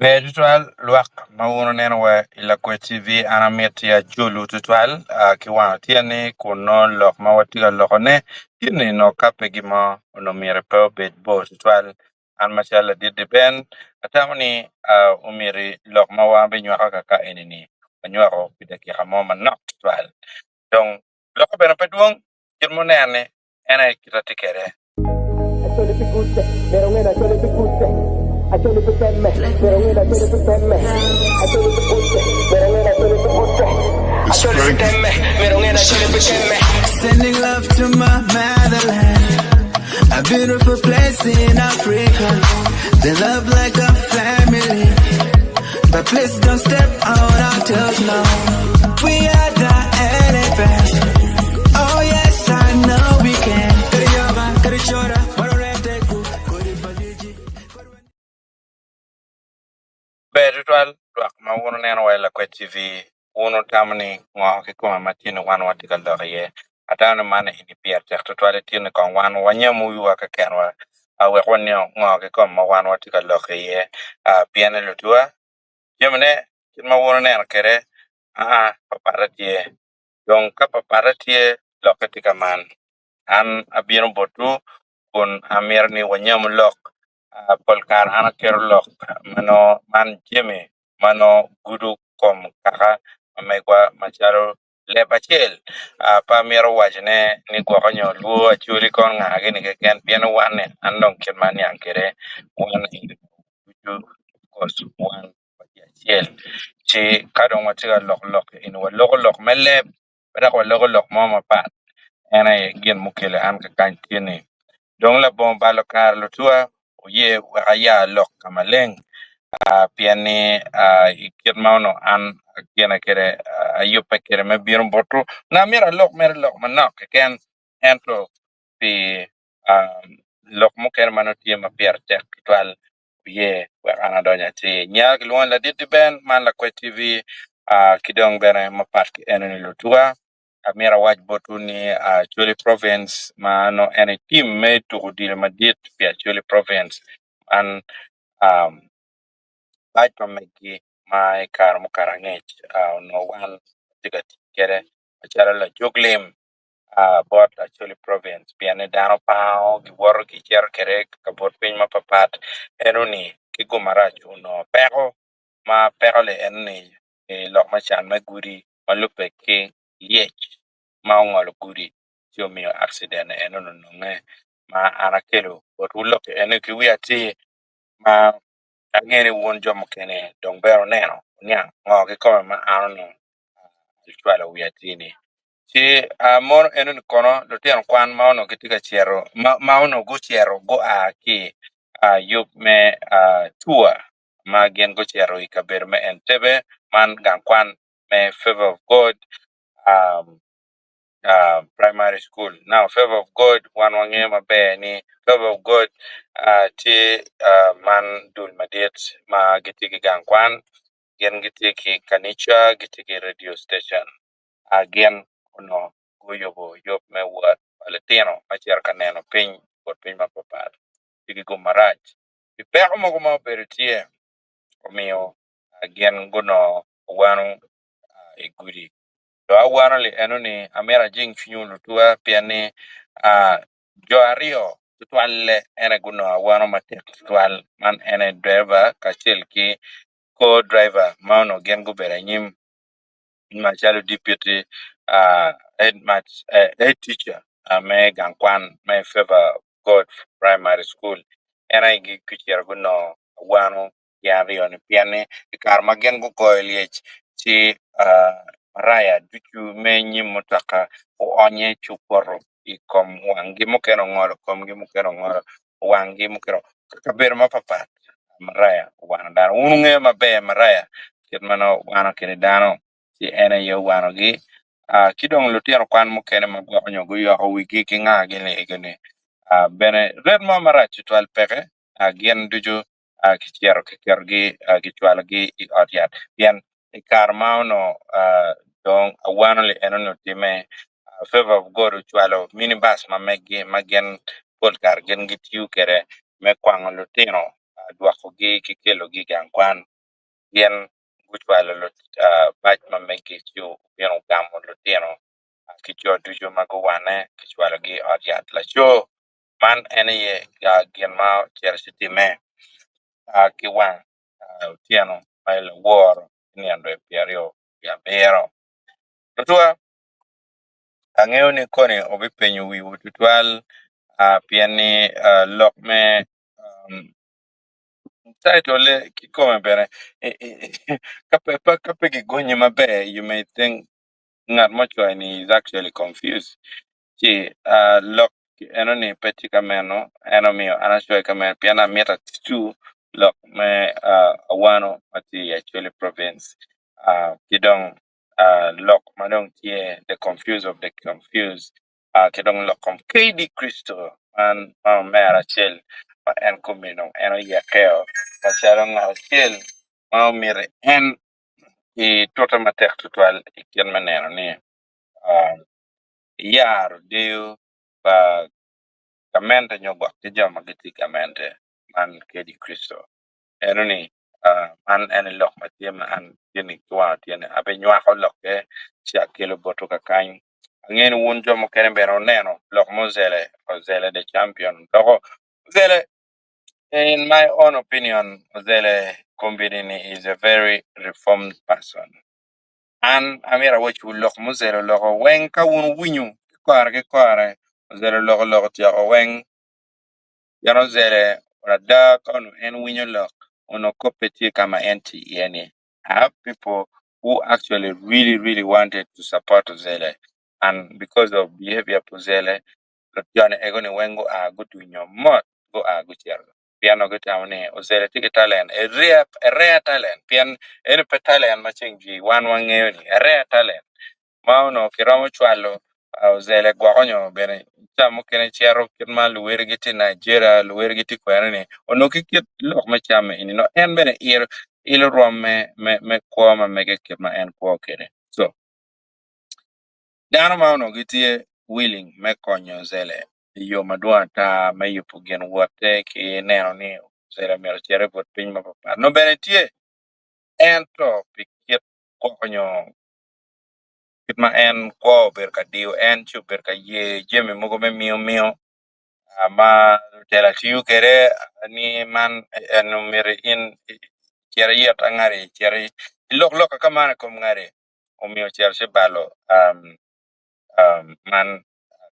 Ber tutwal lwak ma wun wuneno wa i Lakwec TV an amiti ajolu tutwal ki wang otyeni kun nongo lok ma watye ka lokone tye ni nongo ka pe gin mo onongo myero pe obed bor tutwal an macalo ladit Deben atamo ni omyero lok ma wan wabinywako kaka eni-ni wanywako pi dakika mo manok tutwal dong lokke bene pe dwong Kit ma wuneno-ni, en aye kit atye kwede. Acholi pi gutte, myero wunge ni Acholi pi gutte. Acholi pi temme, myero wunge ni Acholi pi temme. Acholi pi gutte, myero wunge ni Acholi pi gutte. Acholi pi temme, myero wunge ni Acholi pi temme. Sending love to my motherland, a beautiful place in Africa. They love like a family, but please don't step on our toes now. We are the elephants. Oh yes, I know we can. Kariyoba, karichora, waroreteku, koribajiji. Ber tutwal lwak ma wun wuneno wa i Lakwec TV, wun wutamo ni ngo kikome ma tye ni wan watye ka lok iye? Atamo ni man eni pire tek tutwal itye ni kong wan wanyamu wiwa kekenwa wek waniang ngo kikome ma wan watye ka lok iye pien ni lutuwa jamine kit ma wun wuneno kwede aa papatte tye dong ka papatte tye lokke tye ka man an abino botwu kun amito ni wanyamu lok pol kare an aketo lok ma nongo man jami ma nongo gudo kom kaka ma megwa macalo leb acel pe amito wacone ni gwoko nyo lwor acholi kono nga gini keken pien ni wan ni an dong kit ma aniang kwede wan ducu of course wan watye acel ci ka dong watye ka loko lok eni waloko lok me leb pe dok waloko lok mo mapat en aye gin mukelo an kakany tye ni dong labongo balo kare lutuwa oye wek aya lok ka maleng pien ni i kit ma onongo an agine kwede ayubbe kwede me bino botwu onongo amyero alok mere lok manok keken ento pi lok mukene ma nongo tye ma pire tek tutwal oye wek an adony atir. Nyinga kilwongo ni Ladit Ben man Lakwec TV ki dong bene mapat ki enoni lutuwa amyero awac botwu ni Acholi Province ma nongo en aye tim me tuko odilo madit pi Acholi Province man bac ma megi ma i kare mukato angec onongo wan watye ka tic kwede macalo lajog lim bot Acholi Province pien ni dano pango giwoto gicito kwede i kabut piny mapapat enoni ki gum marac onongo peko ma peko-ni enoni lok me can me gudi ma lubbe ki lyec ma ongolo gudi ci omiyo akciden enoni ononge ma an akelo botwu lok eni ki wiye atir ma angeyo ni wun jo mukene dong bene wuneno wuniang ngo kikome ma an onongo acwalo wiye atir-ni. Ci mono enoni kono lutino kwan ma onongo gitye ka cito ma onongo gucito gua ki i yub me tua ma gin gucito i kabedo me Entebbe man gang kwan me Favor of God Primary School now Favor of God wan wangeyo maber ni Favor of God tye man dul madit ma gitye ki gang kwan gin gitye ki kanica gitye ki radio station. Gin onongo guyubo yub me wot pa litino me cito ka neno piny i piny mapapat ki gum marac pi peko mogo ma obedo tye omiyo gin gunongo awano i gudi dong awano-ni enoni amito ajing cwinywu lutuwa pien ni jo aryo tutwalle en aye gunongo awano matek tutwal man en aye driver kacel ki co driver ma onongo gin gubedo anyim. macalo deputy head teacher me gang kwan me Favor of God Primary School en aye gucito gunongo awano gin aryo-ni pien ni i kare ma gin gugoyo lyec ci maraya ducu me nyim mutoka oonye ci opoto i kom wanggi mukene ongolo komgi mukene ongolo wanggi mukene kabedo mapatpat maraya owano dano wun wungeyo maber maraya kit ma nongo wano kwede dano ci en aye owanogi ki dong lutino kwan mukene ma gwoko nyo guyoko wigi ki ngagi ni egoni bene ret mo marac tutwal peke gin ducu kicito kiketogi kicwalogi i ot yat pien i kare ma onongo dong awano-ni enoni otimme Favor of God ocwalo mini bus ma meggi ma gin pol kare gin gitiyo kwede me kwango lutino dwokogi ki kelogi i gang kwan. Gin gucwalo bac ma megi ci obino ogamo lutino ki jo ducu ma guwane kicwalogi i ot yat laco. Man en aye gin ma ocito ci timme ki wang otyeno ma laworo me nino dwe 27. Tutwa angeyo ni koni obipenyo wiwu tutwal pien ni lok me Title kikome bene ka pe kigonye maber you may think ngat ma ocoyo ni is actually confused ci lok enoni pe tye ka meno en omiyo an acoyo ka meno pien amito atucu lok me awano ma tye i Acholi province ki dong lok ma dong tye the confused of the confused ki dong lok kom KD Kricito man ma omera acel ma en kome dong en oyekkeo macalo ngat acel ma omiti en ki tute matek tutwal i kit me neno ni eyaro deyo pa gamente nyo gwok ki jo ma gitye i gamente man KD Kricito. Eno ni man en aye lok ma tye ma an tye ni ki wang tye ni abinywako lokke ci akelo botwu kakany. Angeyo ni wun jo mukene bene wuneno lok ma ozele, ozele the champion doko ozele in my own opinion ozele kombeddi ni is a very reformed person. An amyero awacwu lok ma ozele oloko weng ka wun wuwinyo ki kore ki kore ozele oloko lok otyeko weng. Pien ozele ada ka onongo en winyo lok, onongo koppe tye ka ma en tye iye ni, I have people who actually really really wanted to support Ozele and because of behavior pa Ozele, joni ego ni weng gua gudunyo mot gua gucito pien onongo gitamo ni Ozele tye ki talent, a rare talent pien eni pe talent ma ceng jwi wan wangeyo ni, a rare talent. ma onongo kiromo cwalo ozele gwoko nyo bene ca mukene cito kit ma luwotgi tye i Nigeria luwotgi tye kwene ni onongo ki kit lok me cam eni nongo en bene ilo rwom me kwo ma mege kit ma en kwo kwede so dano ma onongo gitye willing me konyo ozele i yo madwong ata me yubo gin wotte ki neno ni ozele myero ocit i but piny mapatpat nongo bene tye ento pi kit gwoko nyo Kit ma en kwo obedo ka diyo en ci obedo ka ye jami mogo me miyo miyo ma lutela tiyo kwede ni man en omyero in icit iyet angati icit ilok lok ka man i kom ngati omiyo ocito ci obalo man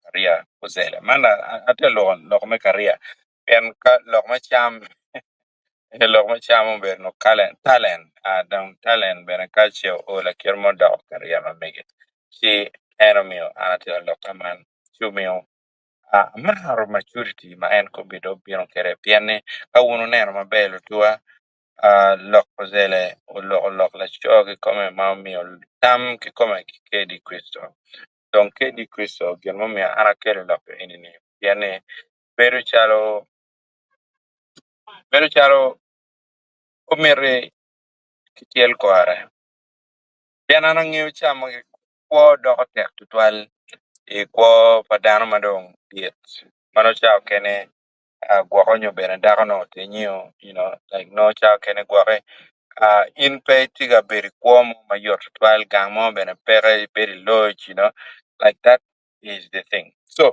kariya ozele man atye ka loko lok me kariya pien ka lok me cam Lok me cam obedo nongo talent dong talent bene ka ce oo lakite mo doko kariya ma mege ci en omiyo an atye ka lok man ci omiyo amaro maturity ma en kombeddi obino kwede pien ni ka wun wuneno maber lutuwa lok ozele oloko lok laco kikome ma omiyo tam kikome ki KD Kricito dong KD Kricito gin mumiyo an akelo lok eni-ni pien ni bedo calo Bedo calo omiti ki tyel kore pien an angeyo ca ma kwo doko tek tutwal i kwo pa dano ma dong dit ma nongo ca okene gwoko nyo bene dako nongo otenyo nongo ca okene gwoki in pe itye ka bedo i kwo mo mayot tutwal gang mo bene peke ibedo i loc like that is the thing so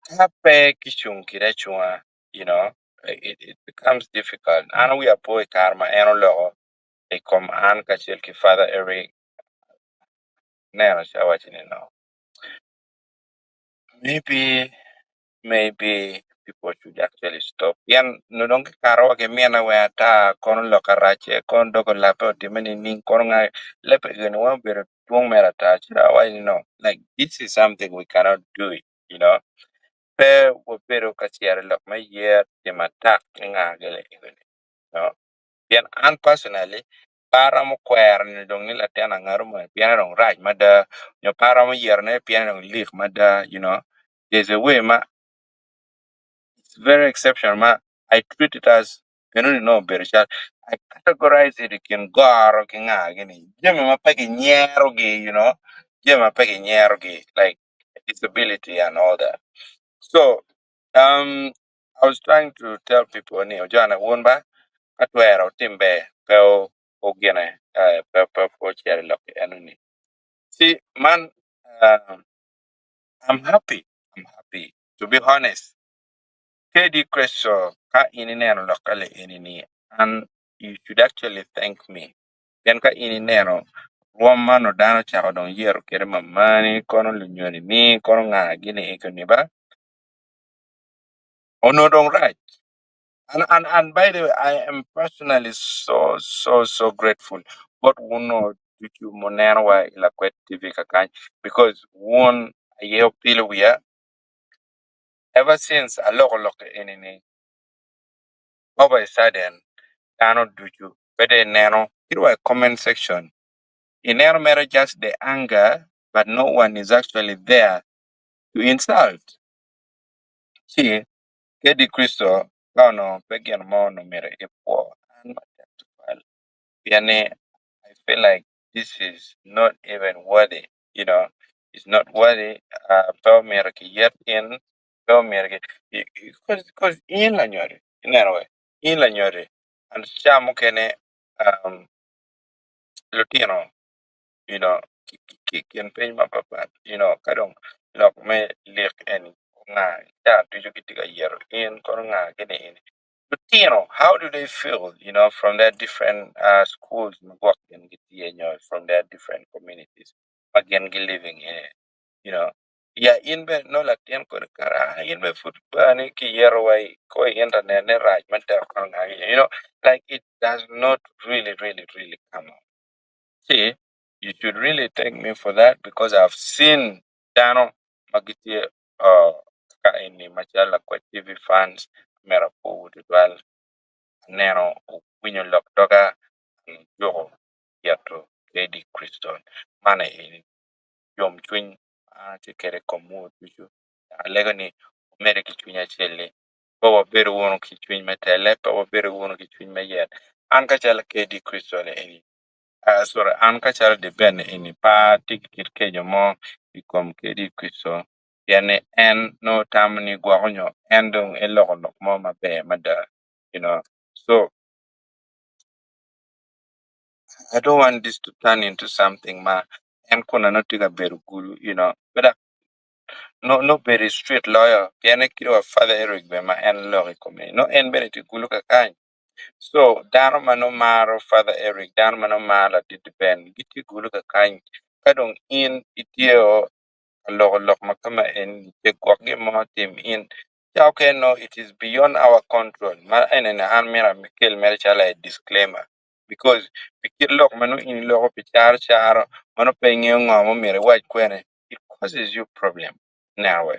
Ka pe kicung kwede acunga, you know, it becomes difficult. An wiya po i kare ma en oloko i kom an kacel ki Father Eric, aneno ci awaco ni no, maybe, maybe people should actually stop. Pien nongo dong kikato wa ki mine weng ata, kono lok arace, kono dog olabbe otimme nining, kono nga, lebbe gini weng obedo dwong mere ata. Ci dong awaco ni no, like this is something we cannot do it. you know pe wabedo ka cito i lok me yer timo atak ki nga gire you know pien an personally pe aromo kwero ni dong ni latin angato moni pien dong rac mada nyo pe aromo yero ne pien dong lik mada you know there's a way ma it's very exceptional ma I treat it as enoni nongo obedo cal I categorize it i kin goro ki nga gini jami ma pe kinyerogi you know jami ma pe kinyerogi like disability and all that. So um, I was trying to tell people ni ojana wun ba Ka twero wutim ber pe wugine pe wucit i lok enoni. Ci man I'm happy, I'm happy to be honest. KD Crystal ka in ineno lok ka eni and you should actually thank me. Pien ka in ineno rwom man onongo dano ocako dong yero kede mamani kono lunyoni ni kono nga gini eko-ni ba onongo dong rac. And by the way, I am personally so, so, so grateful. Bot wun ducu muneno wa i Lakwet TV kakany because wun aye opilo wiya ever since aloko lok eni-ni all of a sudden dano ducu bede ineno kit wa i comment section ineno mere just the anger but no one is actually there to insult. Ci KD Crystal ka onongo pe gin mo onongo myero ipwo an matek tutwal pien ni I feel like this is not even worthy, it's not worthy. Pe omyero kiyet in, pe omyero ki because in lanyodo ineno we in lanyodo and ca mukene lutino kin piny mapapat ka dong lok me lik eni nga ca ducu gitye ka yero in kono nga gini eni lutino how do they feel from their different schools ma gwok gin gitye nyo from their different communities ma gin gi living in it? Ya in bene nongo latin kodi kara in bene pud bani kiyero wa ko i internet ni rac matek kono nga like it does not really, really, really come out. See, you should really thank me for that because I've seen dano ma gitye ka eni macalo Lakwet TV fans myero apwowu tutwal aneno winyo lok doga juko yeto KD Crystal man eni yomcwiny ma atye kwede i kom wun ducu alego ni wumedde ki cwiny acel-li pe wabedo wunu ki cwiny me tele pe wabedo wunu ki cwiny me yet an ka calo KD Crystal eni sorry an ka calo Deben eni pe atye ki kit keco mo i kom KD Crystal pien ni en nongo tamo ni gwoko nyo en dong eloko lok mo maber mada. So I don't want this to turn into something ma en kun nongo tye ka bedo gulu but no bedo street lawyer pien kit wa Father Eric bene ma en loko i kome no en bene tye gulu kakany. So dano ma nongo maro Father Eric, dano ma nongo maro ladit Ben gitye gulu kakany ka dong in itye ka loko lok ma kama eni ce gwok gin mo tim in ca okay no it is beyond our control ma enini an myero akel mere calo a disclaimer because pi kit lok ma nongo in iloko pi caro caro ma nongo pe ingeyo ngo ma myero iwac kwene it causes you problem ineno we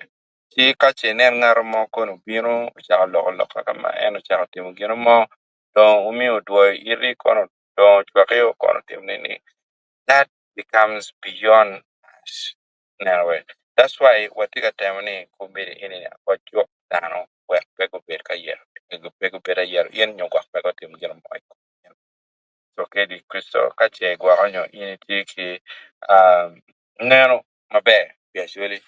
ci ka ce inen ngat mo kono obino ocako loko lok kaka ma en ocako timo gino mo dong omiyo odwoyo iti kono dong ocwaki kono otimo nini that becomes beyond us ineno we. That's why watye ka temo ni kombeddi eni wajuk dano wek pe gubed ka yero pe gubed ayero in nyo gwok pe gutim gin mo i kom in. So KD Crystal ka ce gwoko nyo in itye ki neno maber pi Acholi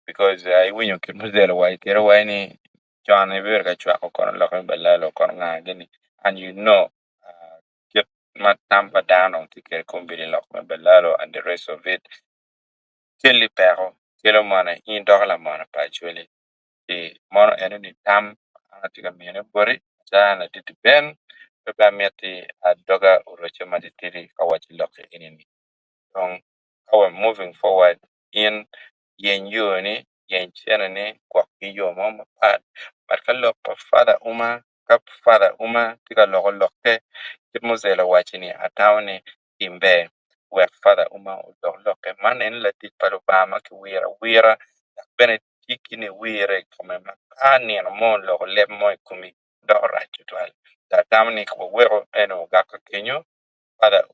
because iwinyo kit muzelo wa kwede wa ni con ibedo ka cwako kono lok me balalo kono nga gini and kit ma tam pa dano tye kwede kombeddi lok me balalo and the rest of it keli peko kelo mono in doko lamone pa Acholi ci mono eno ni tam an atye ka miyone boti macalo an ladit Ben pe bene amiti adoga oroco matitidi ka waco lok eni-ni dong ka wa moving forward in yeny yoni yeny ceneni gwok ki yo mo mapat but ka lok pa Father Uma ka Father Uma tye ka loko lokke kit ma Ozelo owaco ni atamo ni tim ber wek Father Uma olok lokke man eni latic pa Lubanga ma kiwiro awira dok bene tye ki niwire i kome ma ka nino mo oloko leb mo i komi doko rac tutwal dok atamo ni ka waweko eno ogak kenyo Father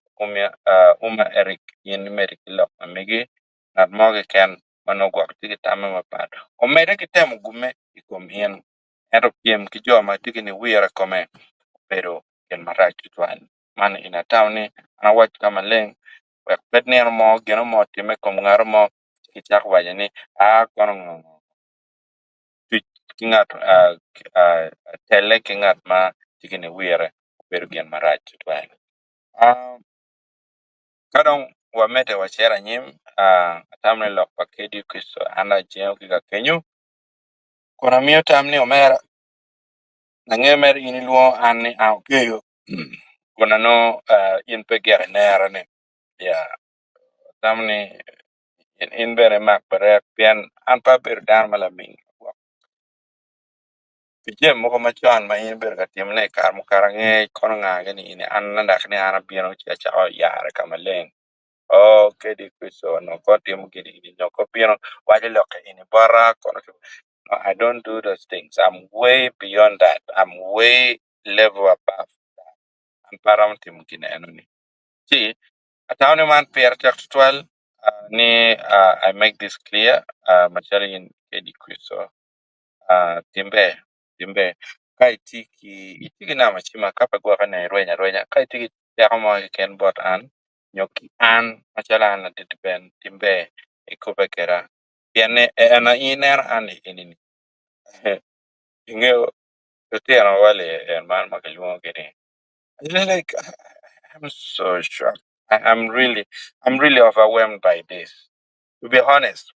Uma Eric in imedde ki lok ma megi ngat mo keken ma nongo gwok tye ki tamme mapat omedde ki temo gume i kom in ento pyem ki jo ma tye ki niwiro i kome obedo gin marac tutwal man eni atamo ni an awac ka maleng wek pe nino mo gino mo otimme i kom ngat mo kicako waco ni aa kono ngo tuc ki ngat tele ki ngat ma tye ki niwire. Bedo gin marac tutwal. Ah, ka dong wamedde wacito anyim, ah, atamo ni lok pa KD Kricito an dong ajengo ki ka kenyo, kun amiyo tam ni omera, angeyo mere in ilwongo an ni an okeyo, kun anongo ah, in pe gire inera ni, yeah, atamo ni in bene imak berek pien an pe abedo dano ma laming. Pi jami mogo macon ma in ibedo ka timone i kare mukato angec kono nga gini ini an adok ni an abino ci acako yare ka maleng oo kadi Kricito onongo kono timo gini eni nyo kono bino waco lok eni bota kono no I don't do those things I'm way beyond that I'm way level above that an pe aromo timo gin enoni ci atamo ni man pire tek tutwal ni I make this clear macalo in kadi Kricito Timbe, timbe. Ka itye ki itye ki namba cima ka pe gwokke nongo irwenyo arwenya ka itye ki teko mo keken bot an nyo ki an macalo an ladit ben timbe ikubbe kweda pien ni en in ineno an ni eni-ni ingeyo lutino wa li en man ma kilwongogi ni like I'm so shocked I'm really I'm really overwhelmed by this to be honest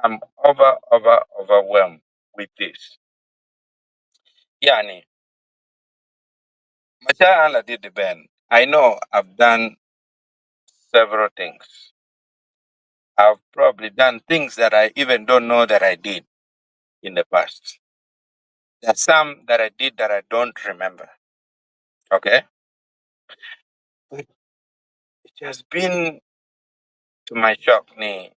I'm over over overwhelmed with this. Yani, macalo an ladit Ben, I know I've done several things. I've probably done things that I even don't know that I did in the past. There's some that I did that I don't remember. Okay? But it has been to my shock ni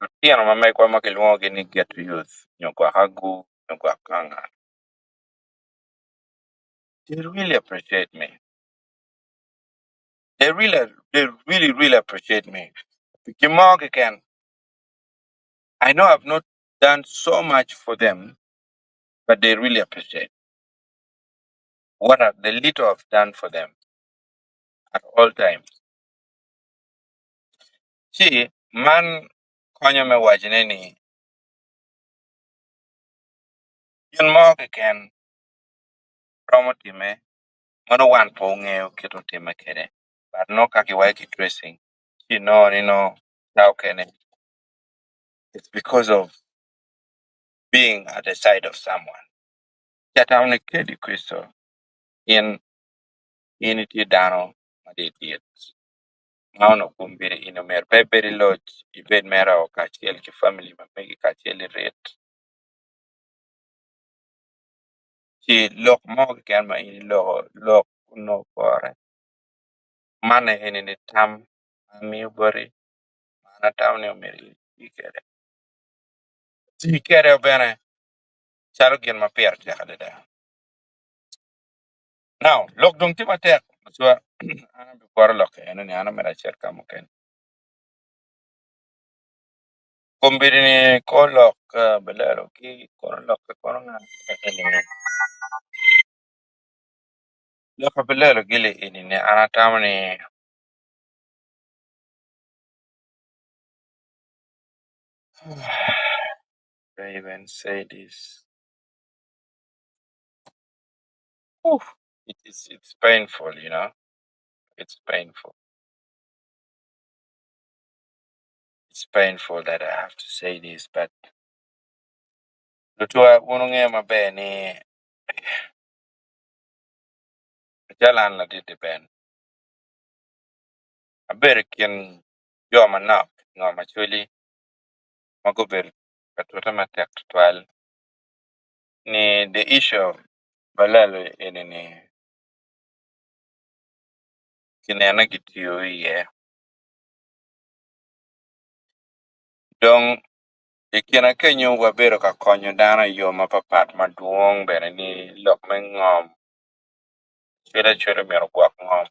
Lutino ma megwa ma kilwongogi ni Ghetto Youth nyo gwok agu nyo gwok kanga they really appreciate me. They really, they really, really appreciate me. Pi gin mo keken, I know I've not done so much for them, but they really appreciate what I, the little I've done for them at all times. Ci man konyo me wacone ni gin mo keken romo timme ma nongo wan pe ongeyo kit otimme kwede but nongo ka kiwaco ki tracing ci inongo ni nongo ca okene it's because of being at the side of someone. Ci atamo ni kadi Kricito in in itye dano madit dit ma onongo kombeddi in omyero pe ibed i loc ibed mere o kacel ki famili ma megi kacel i rit ci lok mo keken ma in iloko lok onongo pore man eni ni tam ma amiyo boti ma an atamo ni omyero iti kwede tii kwede bene calo gin ma pire tek adada. Now lok dong tye matek macwa an abiporo lok eno ni an omyero acit ka mukene. Kombeddi ni kor lok bilelo ki kono lokke kono nga eni ni lok pa bilelo gili eni ni an atamo ni do I even say this Oof, it is it's painful you know it's painful it's painful that I have to say this but lutwa wun wungeyo maber ni macalo an ladit Ben abedo i kin jo manok ngo macoli ma gubedo ka tute matek tutwal ni the issue of balalo eni ni kinene gitiyo iye dong i kine kenyo wabedo ka konyo dano i yo mapapat madwong bene ni lok me ngom acwali acwali myero ogwok ngom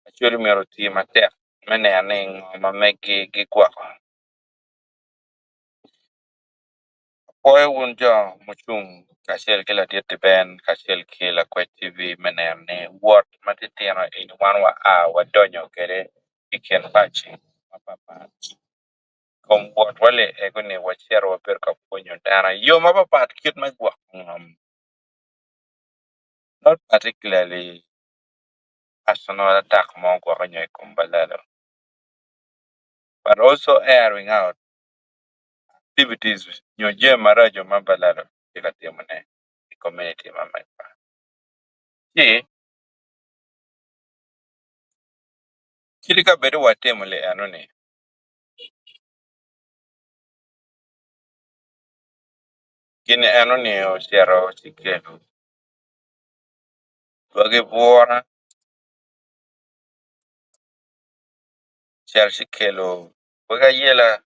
acwali myero oti matek me neno ni ngom ma megi gigwoko. Apwoyo wun jo mucung kacel ki ladit Ben kacel ki lakwed TV me neno ni wot matitino eni wan wa a wadonyo kwede i kin paci mapapat. Kom wot wa li ego ni wacito wabedo ka pwonyo dano i yo mapapat kit me gwoko ngom. Not particularly personal attack mo gwoko nyo i kom balalo, but also airing out activities nyo jami maraco ma balalo tye ka timone i community ma megwa. Ci, kadi ka bed ni watimo li enoni, gin enoni ocito ci kelo dwagi bwura, ocito ci kelo wek ayela i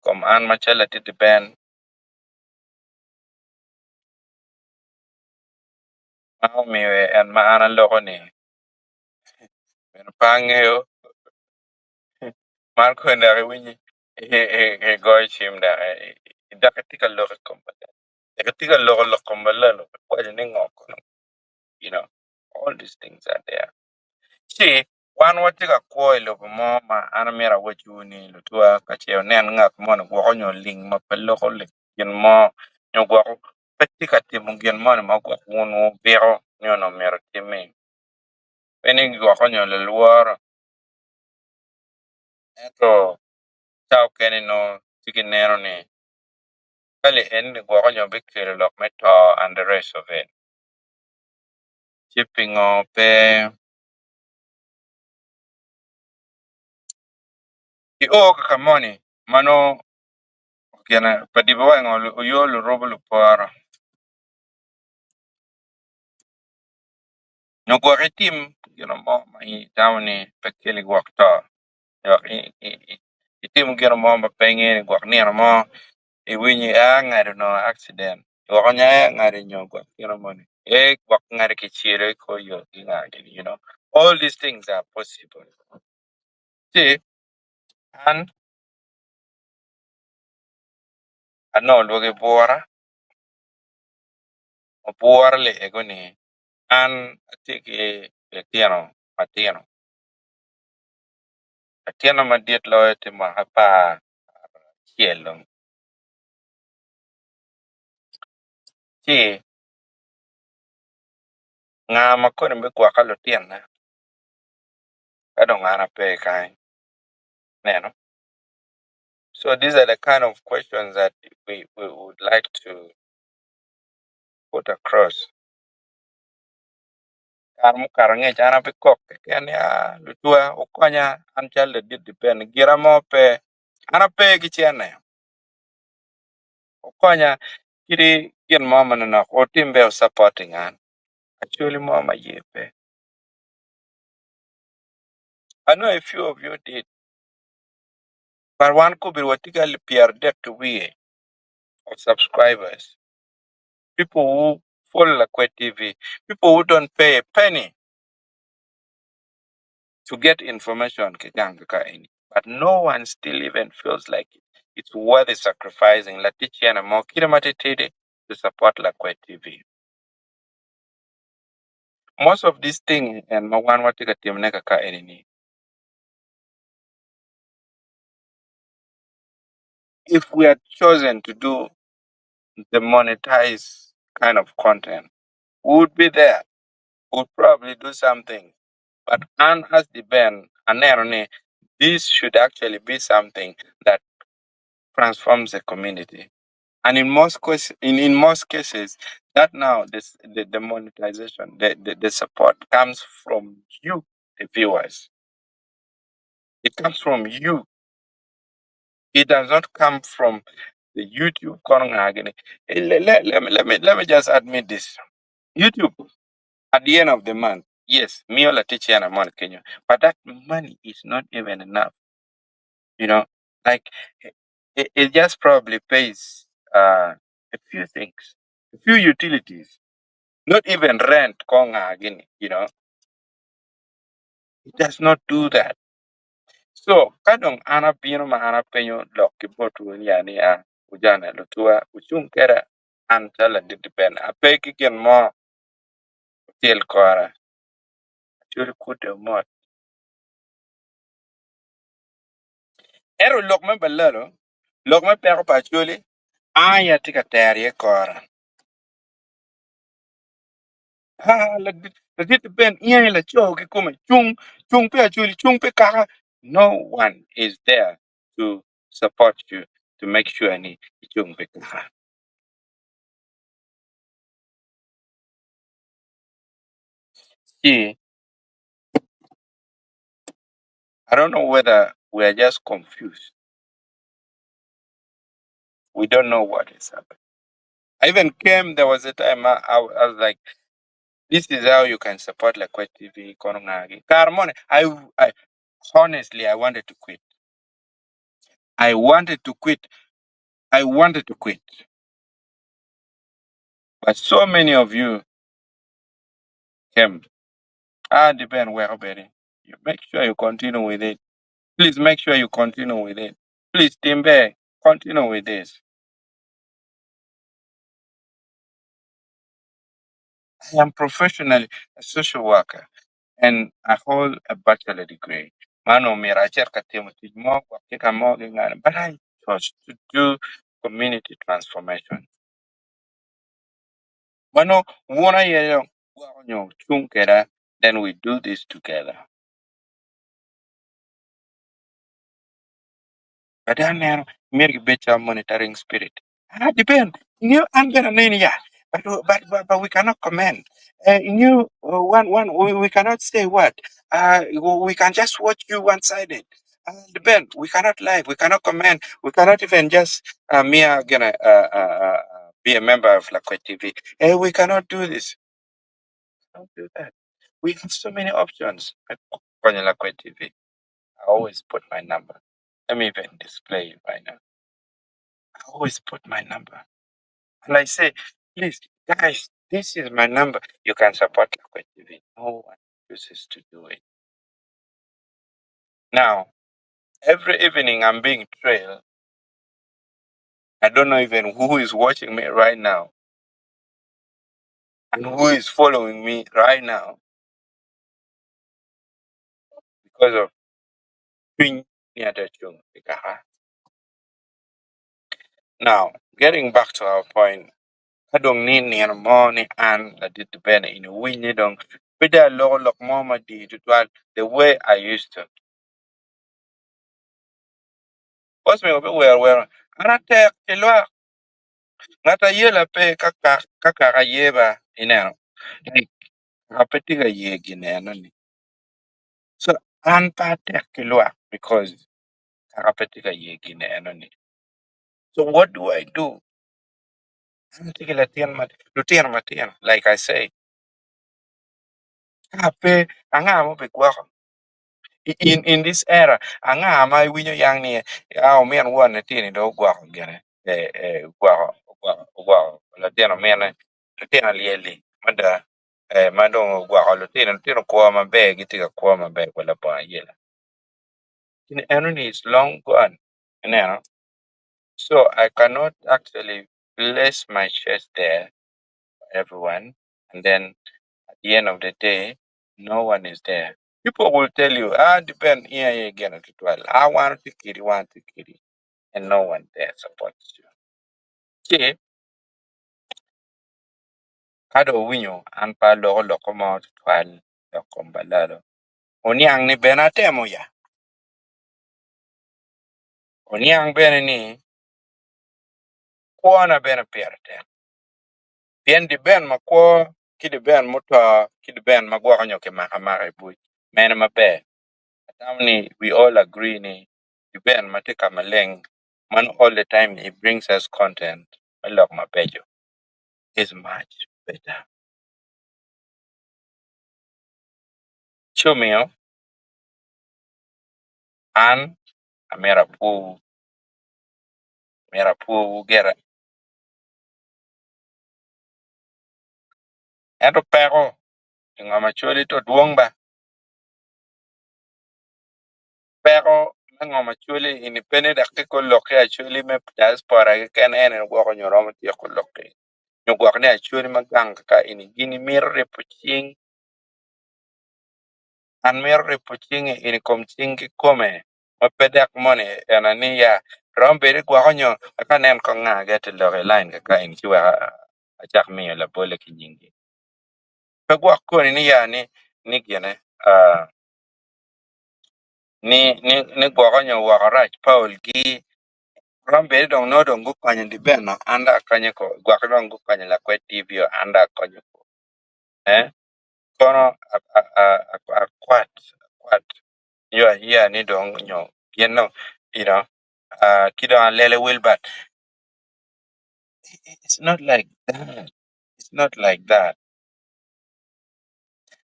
kom an macalo ladit ben ma omiyo en ma an aloko ni bene pe angeyo man kong dok iwinyo igoyo cim dok dok itye ka lok i kom balalo dok itye ka loko lok kom balalo ikwaco ni ngo kono you know all these things are there ci wan watye ka kwo i lobo mo ma an amyero awacwu ni lutwa ka ce wunen ngat moni gwoko nyo ling ma pe loko gin mo nyo gwoko pe tye ka timo gin moni ma gwok wun wubiko ni onongo myero otimmi pe ni gwoko nyo lalworo ento ca okene nongo tye ki neno ni ka li eni gwoko nyo bikelo lok me to and the rest of it ci pingo pe io kaka moni ma nongo gine pa dibe wa ngo oyo lurubo luporo nyo gwok itim gin mo ma in itamo ni pe keli gwok to gwok itim gin mo ma pe ingeyo ni gwok nino mo iwinyo aa ngado onongo accident gwok nyo aa ngado nyo gwok gin moni ee gwok ngado kicelo i kor yo ki nga gini you know all these things are possible ci an anongo lwogi bwura obwura li ego ni an atye ki litino matino latinna madit loyo tye mwaka 11 dong ci nga ma koni bigwoko lutinna ka dong an ape kany ineno so these are the kind of questions that we would like to put across. Kare mukato angec an abikok keken ni aa lutwa wukonya an calo ladit dipen gira mo pe an ape ki cene wukonya kadi gin mo manonok wutim bene wu supporting an acholi mo ma ye pe. I know a few of you did but wan kobedo watye ki alip 30 ki wiye of subscribers people who follow Lakwed TV people who don't pay a penny to get information ki gang ka eni but no one still even feels like it's worth sacrificing latic cene mo kite matitidi to support Lakwed TV. Most of these thing en ma wan watye ka timone kaka eni ni if we had chosen to do the monetized kind of content, we would be there. We would probably do something. But an as the Ben, aneno ni, this should actually be something that transforms the community. And in most cases, in most cases, that now this the monetization, the support comes from you, the viewers. It comes from you. It does not come from the YouTube. Let me just admit this. YouTube at the end of the month, yes, me all a teacher and I'm Kenya, but that money is not even enough. Like it just probably pays a few things, a few utilities, not even rent. Konga again, it does not do that. So kadong an abino ma an apenyo lok ki botwu ni yani a ujana lutua uchung kera an calo ladit ben ape ki gin mo tyel kora acholi kute mot ento lok me balalo lok me peko pa acholi an aye atye ka tero iye kora. Ah, ladit ladit Ben in aye laco kikome cung cung pi Acholi cung pi kaka no one is there to support you to make sure ni icung pi kaka. See, I don't know whether we are just confused. We don't know what is happening. I even came, there was a time I was like, this is how you can support Lakwet TV. Kono ngagi. Karmone, I honestly, I wanted to quit. I wanted to quit. I wanted to quit. But so many of you came. Ah, depend where Betty. You make sure you continue with it. Please make sure you continue with it. Please, Timbe, continue with this. I am professionally a social worker and I hold a bachelor degree. Mano mira acher ka timo tij mo, gwok ki ka mo gi ngano. But I chose to do community transformation. Mano wuon aye gwoko nyo cung keda, then we do this together. But aneno myero gibed calo monitoring spirit. Ah, depend. You an bene aneni ya. But we cannot comment. You one one we cannot say what. We can just watch you one sided. Depend. We cannot like. We cannot comment. We cannot even just me are gonna be a member of Lakwet TV. Hey, we cannot do this. Don't do that. We have so many options. At Lakwet TV. I always put my number. Let me even display it right now. I always put my number. And I say, please, guys, this is my number. You can support Lakwet TV. No one chooses to do it. Now, every evening I'm being trailed. I don't know even who is watching me right now and who is following me right now because of Piny Niatachung. Now, getting back to our point, ka dong ni nino mo ni an ladit bene in winyi dong pe dong aloko lok mo madit tutwal the way I used to. Bos mego bï wero wero an atek kï lwak ngat ayela pe ka ka kaka ayeba ïnënö like kaka pe tye ka ye gin ënön ni. So an pe atek kï lwak because kaka pe tye ka ye gin ënön ni. So what do I do? An atye kï latin ma lutino matïnö like I say ka pe anga m'obi gwökö in this era anga ma iwinyo yang ni a ömïn won ëthïnö dong ögwökö gïnï ögwökö ögwökö latin ömïnë lutino alyel-li mada ma dong ögwökö lutino lutino kwö na bër gitye ka kwö na bër labongo ayela. Eno ni is long gone ïnënö so I cannot actually place my chest there for everyone and then at the end of the day no one is there. People will tell you, ah, depend in aye gino tutwal. I want to kiri, want to kiri, and no one there supports you. Ci ka dong owinyo an pe aloko lok mo tutwal lok kom balalo. Oniang ni bene atemo ya. Oniang bene ni kwöna bene pïrë tëk. Pïën dï ben na kwö kï dï ben m'öthö kï dï ben na gwökö onyo kï makö amaka ï buc mënë na bër. Athamö nï we all agree ni dï ben na tye ka maleng man all the time it brings us content më lok na bëcö is much better. Cë ömïö an amyero apwowu myero apwowu gïrë ëntö pëkö ï ngöm Acholi to dwong ba pëkö më ngöm Acholi eni pe nï dök kï lok kï Acholi më diaspora këkën ën ëgwökö onyo römö tyeko lok onyo gwök nï Acholi më gang kaka eni gin mïtö rïbö cïng an mïtö rïbö cïng eni kom cïng kï kome ma pe dök moni ënö nï ya römö bedo nï gwökö onyo ëk anën köng nga gïnï tye lok ï lain kaka eni cë wëk acak mïö labole kï nyïng-gï. Pe gwok koni ni ya ni ni gine ah, ni ni ni gwoko nyo woko rac Paul gi romo bedo dong nongo dong gukonyo dibeno an dong akonyo ko gwok dong gukonyo lakwed TV o an dong akonyo ko eh kono akwat akwat nyo aya ni dong nyo gin no you know ah, ki dong alele Wilbert it's not like that it's not like that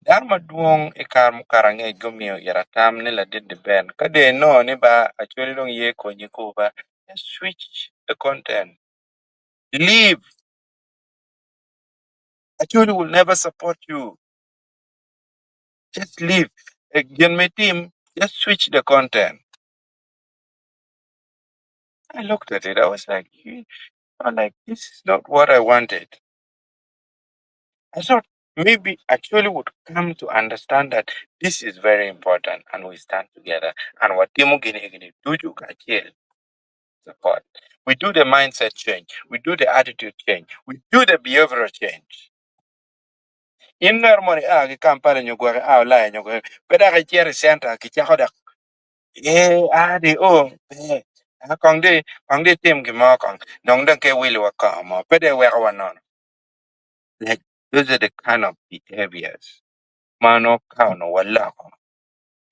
Dano madwong i kare mukato angec gumiyo ira tam ni ladit diben ka dong inongo ni ba Acholi dong ye konyi kor ba just switch the content leave Acholi will never support you just leave gin ma itim just switch the content I looked at it I was like I'm like this is not what I wanted I thought maybe Acholi would come to understand that this is very important and we stand together and watimo gini gini ducu kacel support. We do the mindset change, we do the attitude change, we do the behavioral change. In ngat moni a ki Kampala nyo gwok a Ulaya nyo gwok pe dok icito i center kicako dok ee a di o pe a kong di kong di itim gin mo kong dong dong ke wilo wa kongo mo pe dong iweko wa nono. Like those are the kind of behaviors ma nongo ka onongo waloko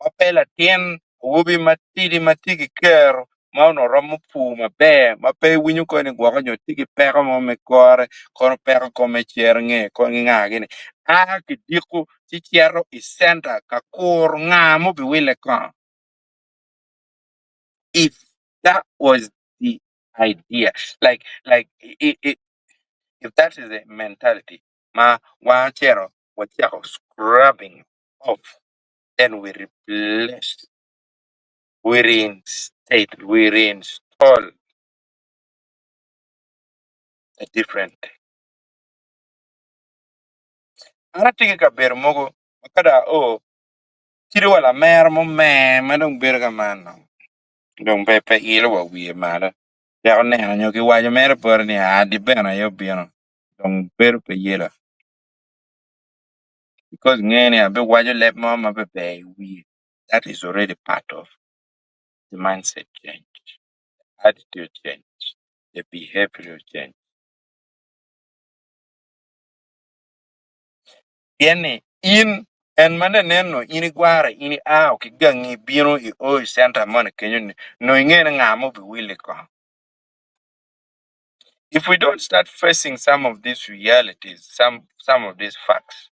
ma pe latin awobi matidi ma tye ki kero ma onongo romo pur maber ma pe iwinyo koni ni gwoko nyo tye ki peko mo me kore kono peko kome cer nge kono ki nga gini a kidiko ci cito i centa ka kuro nga ma obiwile kongo if that was the idea like like i, i, if that is the mentality ma wan ocito wacako scrubbing off then we replace we reinstate we reinstall a different thing. An atye ki kabedo mogo ma ka dong ao kadi wa lamera mo mer ma dong bedo ka man dong pe pe ilo wa wiye malo wek oneno nyo kiwaco mere bote ni aa di bene aye obino dong bedo pe yela because ngeyo ni abiwaco leb mo ma pe ber i wiye that is already part of the mindset change, attitude change, the behavioral change. Pien ni in en ma neno in igwara in ia ki gangi ibino i o i center moni kenyo ni nongo inge ni nga ma obiwili kong. If we don't start facing some of these realities, some some of these facts,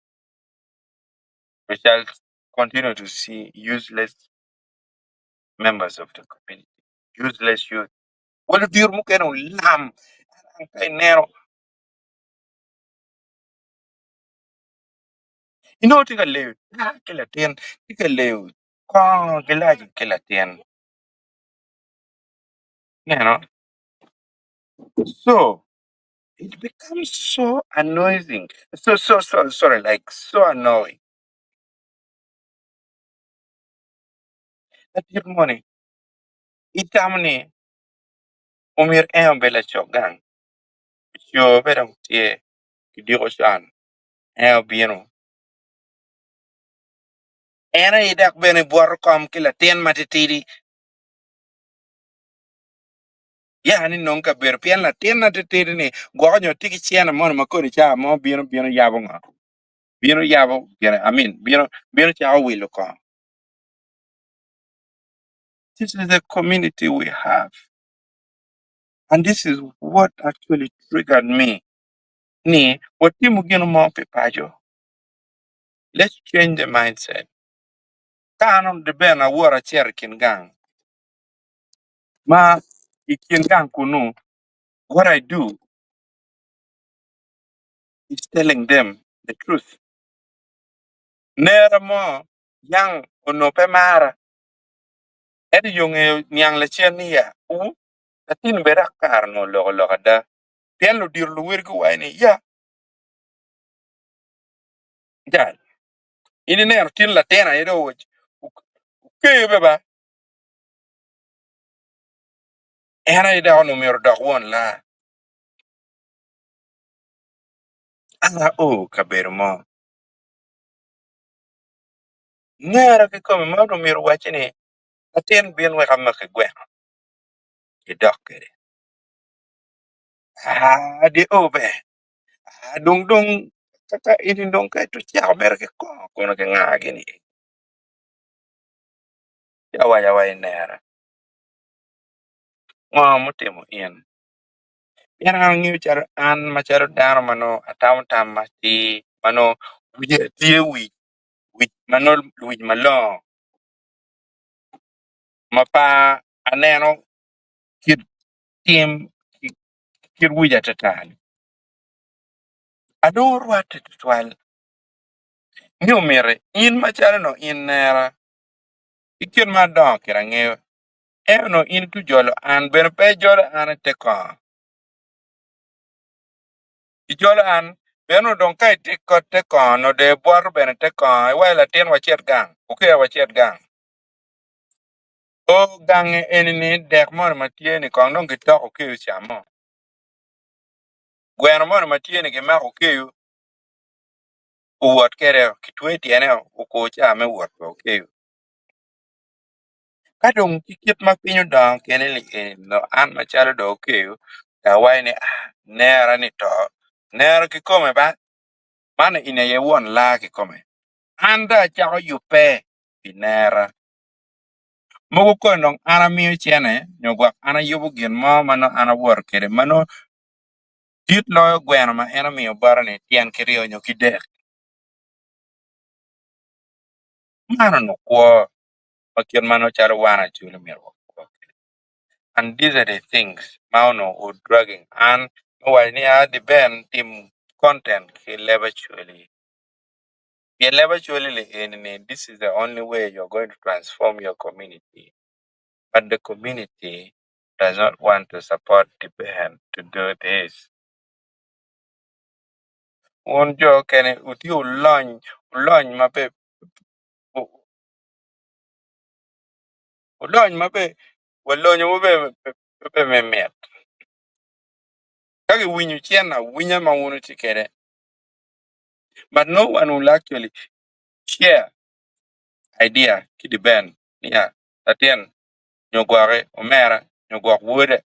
we shall continue to see useless members of the community, useless youth. Wel odiro mukene olam ka ineno inongo tye ka leyo taa ki latin tye ka leyo kongo gilaci ki latin ineno so it becomes so annoying so so so sorry like so annoying ladit moni itamo ni omyero en obed laco gang co bene dong tye kidiko con en obino en aye dok bene bwoto kom ki latin matitidi ya ni nong kabedo pien latin matitidi-ni gwoko nyo tye ki cene moni ma kodi cawa mo bino bino yabo ngo bino yabo gine I mean bino bino cako wilo kongo this is the community we have and this is what actually triggered me ni watimo gin mo pi paco let's change the mindset ka an di bene awor acito i kin gang ma i kin gang kunu what I do is telling them the truth nera mo yang onongo pe mara ento yo ngeyo niang lacen ni ya u latin bed akara onongo oloko lok ada pien ludito luwil guwaco ni ya jal in ineno tin latin aye dong okeyo be ba en aye dok onongo myero odok won laa an ao kabedo mo. Nera kikome ma onongo myero owacci ni, 'Latin, bin wek amaki gweno, idok kwede. Aa, di o ber. Aa, dong dong kaka in dong ka icako mere ki kongo kono ki nga gini? Ci awaco awaca ni nera, ngo mutimo in? Pien an angeyo calo an macalo dano ma nongo atamo tam matir ma nongo wiya tye wic wic ma nongo wic malongo ma pe aneno kit tim ki kit wic atata-ni. Anongo rwatte tutwal ni omyero in macalo nongo in nera ki kit ma adongo kwede angeyo ento nongo in itye jolo an bene pe ijolo an ite kongo. Ijolo an bene onongo dong ka itye i te kongo onongo dong ibwoto bene te kongo iwaco latin wacit gang okeya wacit gang. O gange eni-ni dek moni ma tye-ni kong dong gitoko okeyo camo. Gweno moni ma tye-ni gimako okeyo owot kwede kitweyo tyene okur ca me wot wa okeyo. Ka dong ki kit ma piny odongo kwede ni eni dong an macalo dong okeyo dong awaco ni aa nera ni to nera kikome ba man eni aye won laa kikome an dong acako yubbe pi nera. Mogo koni dong an amiyo cene nyo gwok an ayubo gin mo ma nongo an awoto kwede ma nongo dit loyo gweno ma en omiyo bota-ni tyen kiryo nyo kidek. Man onongo kwo ma kit ma nongo calo wan Acholi myero wakwo kwede. And these are the things ma onongo o dragging an me waco ni aa Ben tim content ki leb Acholi. Pien leb Acholi li eni-ni this is the only way you are going to transform your community but the community does not want to support the Ben to do this. Wun jo okene wutye wulony, wulony ma pe wulony ma pe walonyowu pe me mit. Ka giwinyo cen awinya ma wun wutye kwede but no one will actually share idea ki the band niya latin nyo gwoki omera nyo gwok wode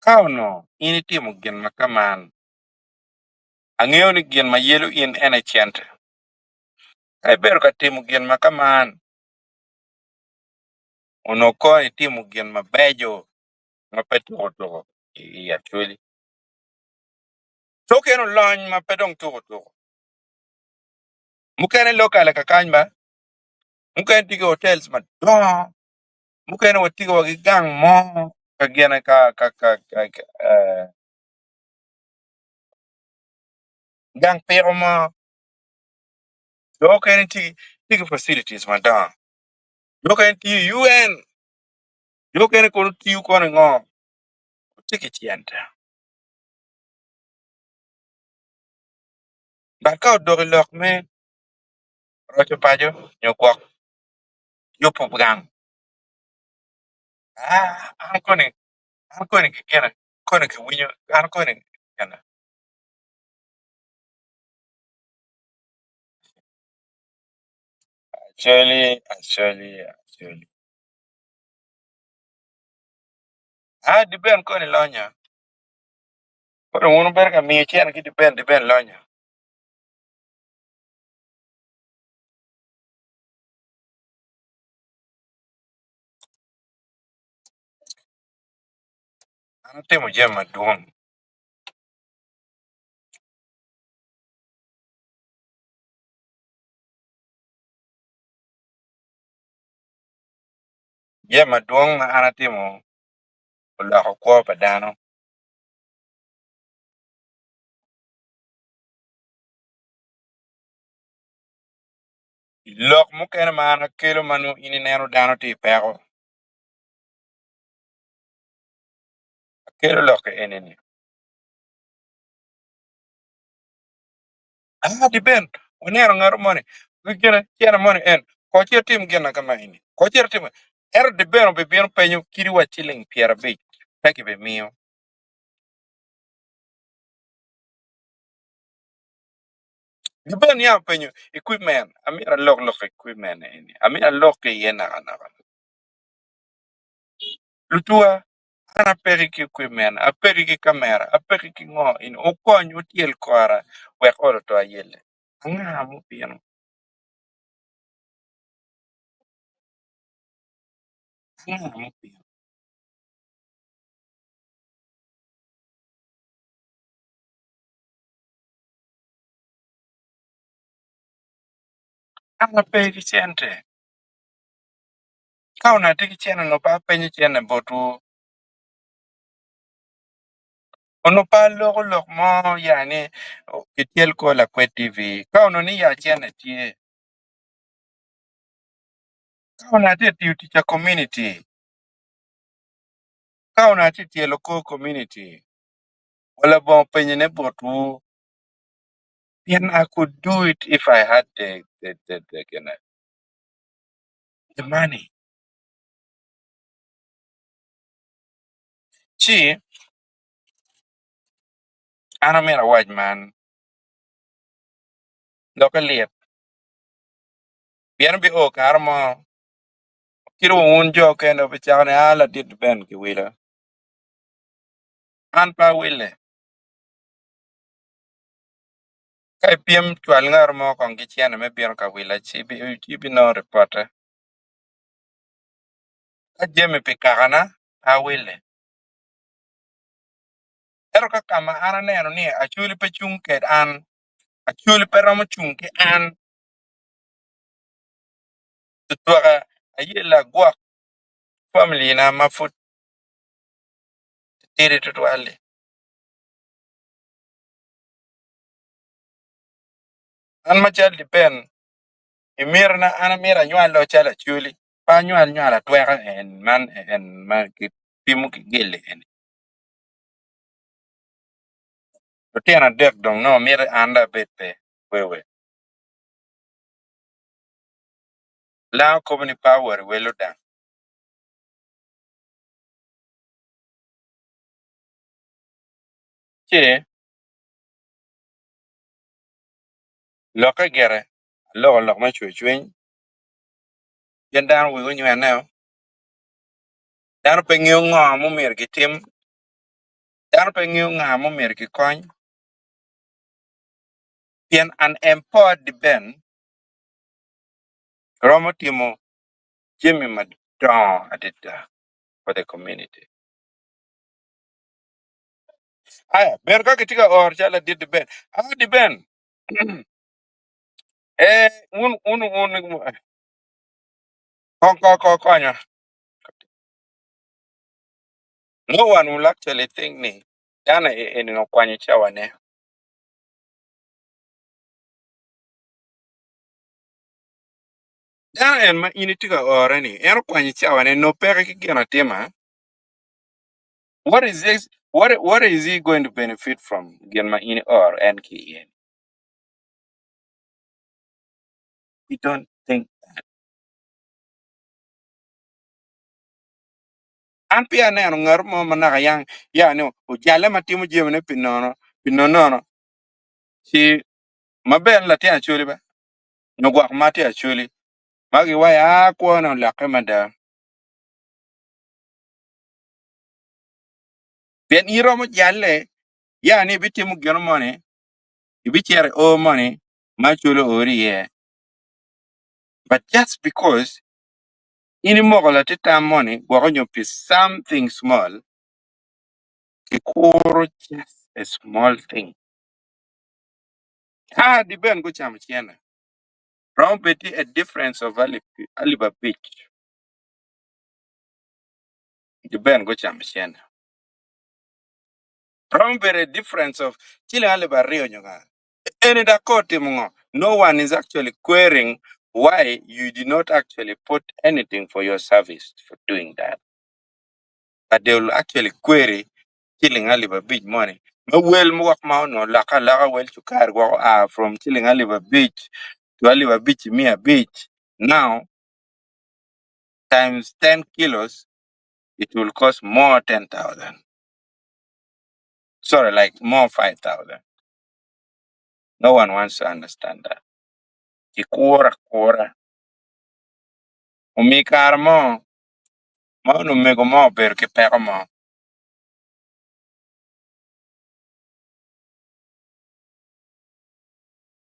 Ka onongo in itimo gin ma ka man, angeyo ni gin ma yelo in en aye cente. Ka ibedo ka timo gin ma ka man, onongo kono itimo gin mabeco ma pe tuko tuko i Acholi. Token olony ma pe dong tuko tuko. Mukene lokale kakany ba, mukene tye ki hotels madongo, mukene watye wa ki gang mo ka gine ka ka ka gang piko mo jo mukene tye ki facilities madongo jo mukene tye i UN jo mukene kono tiyo kono i ngo tye ki cente but ka odok i lok me roco paco nyo gwok yubo gang an koni an koni ki gine koni ki winyo an koni gine. Acholi acholi acholi aa diben koni lonyo koni wun wubedo ka miyo cene ki diben diben lonyo. An atimo jami madwong. Jami madwong ma an atimo oloko kwo pa dano. Lok mukene ma an akelo ma nongo in ineno dano tye i peko, akelo lok eni-ni. Aa diben waneno ngat moni gine cene moni en ko cit tim gin na kama eni ko cit tim ento diben obibino penyo kadi wa ciling 50 pe kibimiyo. Giben ya openyo equipment, amito alok lok equipment eni, amito alok ki iye nakanaka. Lutuwa, an apeke ki equipment, apeke ki kamera, apeke ki ngo eni, wukony wutyel kora wek ot oto ayelle. Anga mubino? Anga mubino? An ape ki cente. Ka onongo atye ki cente onongo pe apenyo cente botwu. Onongo pe aloko lok mo ya ni kityel kor lakwed TV. Ka onongo ni ya cente tye. Ka onongo atye ka tiyo tic pa komuniti. Ka onongo atye ka tyelo kor komuniti. Wa labongo penyone botwu. Pien I could do it if I had the the the the gine the money. Ci an amyero awac man, lokke lit pien obio kare mo kit wa wun jo okene wubicako ni aa ladit Ben kiwila an pe awille. Ka ipyem cwal ngat mo kong ki cene me bino ka wila ci ibinongo ripotte. Ka jami pi kakana pe awille. Ento ka ka ma an aneno ni Acholi pe cung ked an, Acholi pe romo cung ki an tutwaka ayelle agwok familina ma pud titidi tutwal-li. An macalo dipen i mitina an amito anywal o calo Acholi pe anywal nywal atweka en man en ma kipimo ki gilli eni. Lutino adek dong nongo miti an dong abed pe wewe. Lango kobo ni pe awot i wel odang. Ci lokke gire aloko lok me cwercwiny pien dano wigi onywene-o, dano pe ngeyo ngo ma omyero gitim, dano pe ngeyo nga ma omyero gikony pien an empowered ben romo timo jami madongo adada for the community. Aya, ber ka kitye ka oro calo ladit Diben. Ah, Diben, eh, un, un, un, ko, ko, ko, konyo. No one will actually think ni dano eni okwanyo cawane. Dano en ma in itye ka ore ni, en okwanyo cawane, nongo peke ki gin atima. What is this? What is he going to benefit from gin ma in ioro en ki iye? We don't think that. An peya aneno ngat mo ma naka yang ya ni ojalle ma timo jamine pi nono pi nonono ci maber latin acholi ba nyo gwok ma tye acholi ma giwaco aa kwone olokke mada. Pien in iromo jalle ya ni ibitimo gin moni, ibicito i or moni ma cwalo oori iye. But just because in imoko latin tam moni gwoko nyo pi something small, kikuro just a small thing. Ka di ben gucamo cene, romo bed tye a difference of alip 5,000. Giben gucamo cene. Romo bedo a difference of ciling 2,000 nyo nga. Eni dok ka otimo ngo? No one is actually querying why you did not actually put anything for your service for doing that. But they will actually query ciling 5,000 moni me wel mwak ma onongo olokke aloka wel cukari gwok oa from ciling 5,000 to 5,500 now times 10 kilos it will cost more 10,000. Sorry, like more 5,000. No one wants to understand that. Kikuro akura. Omi kare mo ma onongo omego mo obedo ki peko mo.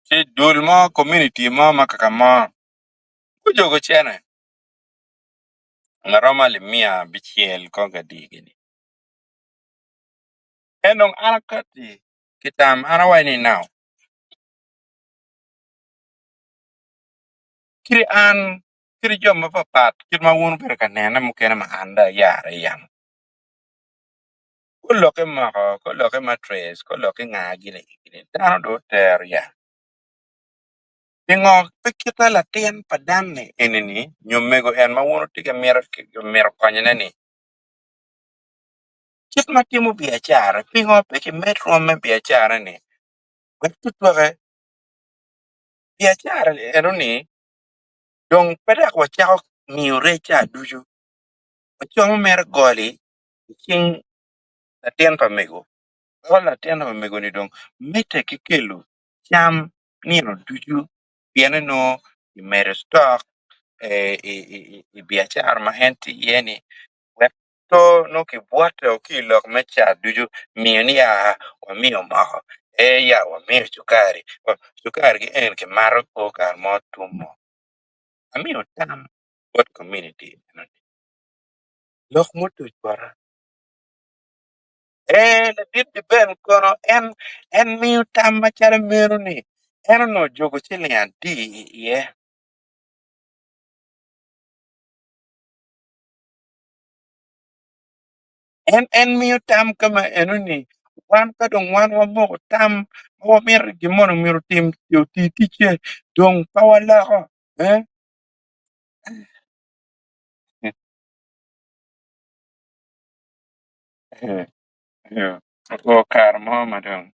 Ci dul mo, community mo ma kaka mo gujogo cene ma romo alip miya abicel kong adi gini. En dong an akati ki tam an awaco ni now kit an kit jo mapapat kit ma wun wubedo ka nene mukene ma an dong ayare i yamo gulokke moko gulokke matres gulokke nga gini dano dong otero ya pingo pe kita latin pa dan-ni eni-ni nyo mego en ma wun wutye ka mito konyone-ni kit ma timo biacara pingo pe kimed rwom me biacara-ni wek tutwake biacara eno-ni dong pe dok wacako miyo rec ca ducu wacomo mere goli i cing latin pa mego weko latin pa mego-ni dong medde ki kelo cam nino ducu pien nongo kimedo ctok i biacara ma en tye iye-ni wek to nongo kibwote ki i lok me cat ducu miyo ni ya wamiyo moko ee ya wamiyo cukari cukari ki eni kimato kor kare mo tum mo amiyo tam bot komuniti enoni lok mutuc bota ee ladit Ben kono en en miyo tam macalo meno ni en onongo jogo ciling adi iye. En en miyo tam ka ma eno-ni, wan ka dong wan wamoko tam ma wamito ni gin moni myero otim oti ticce dong pe waloko eh? O kare mo ma dong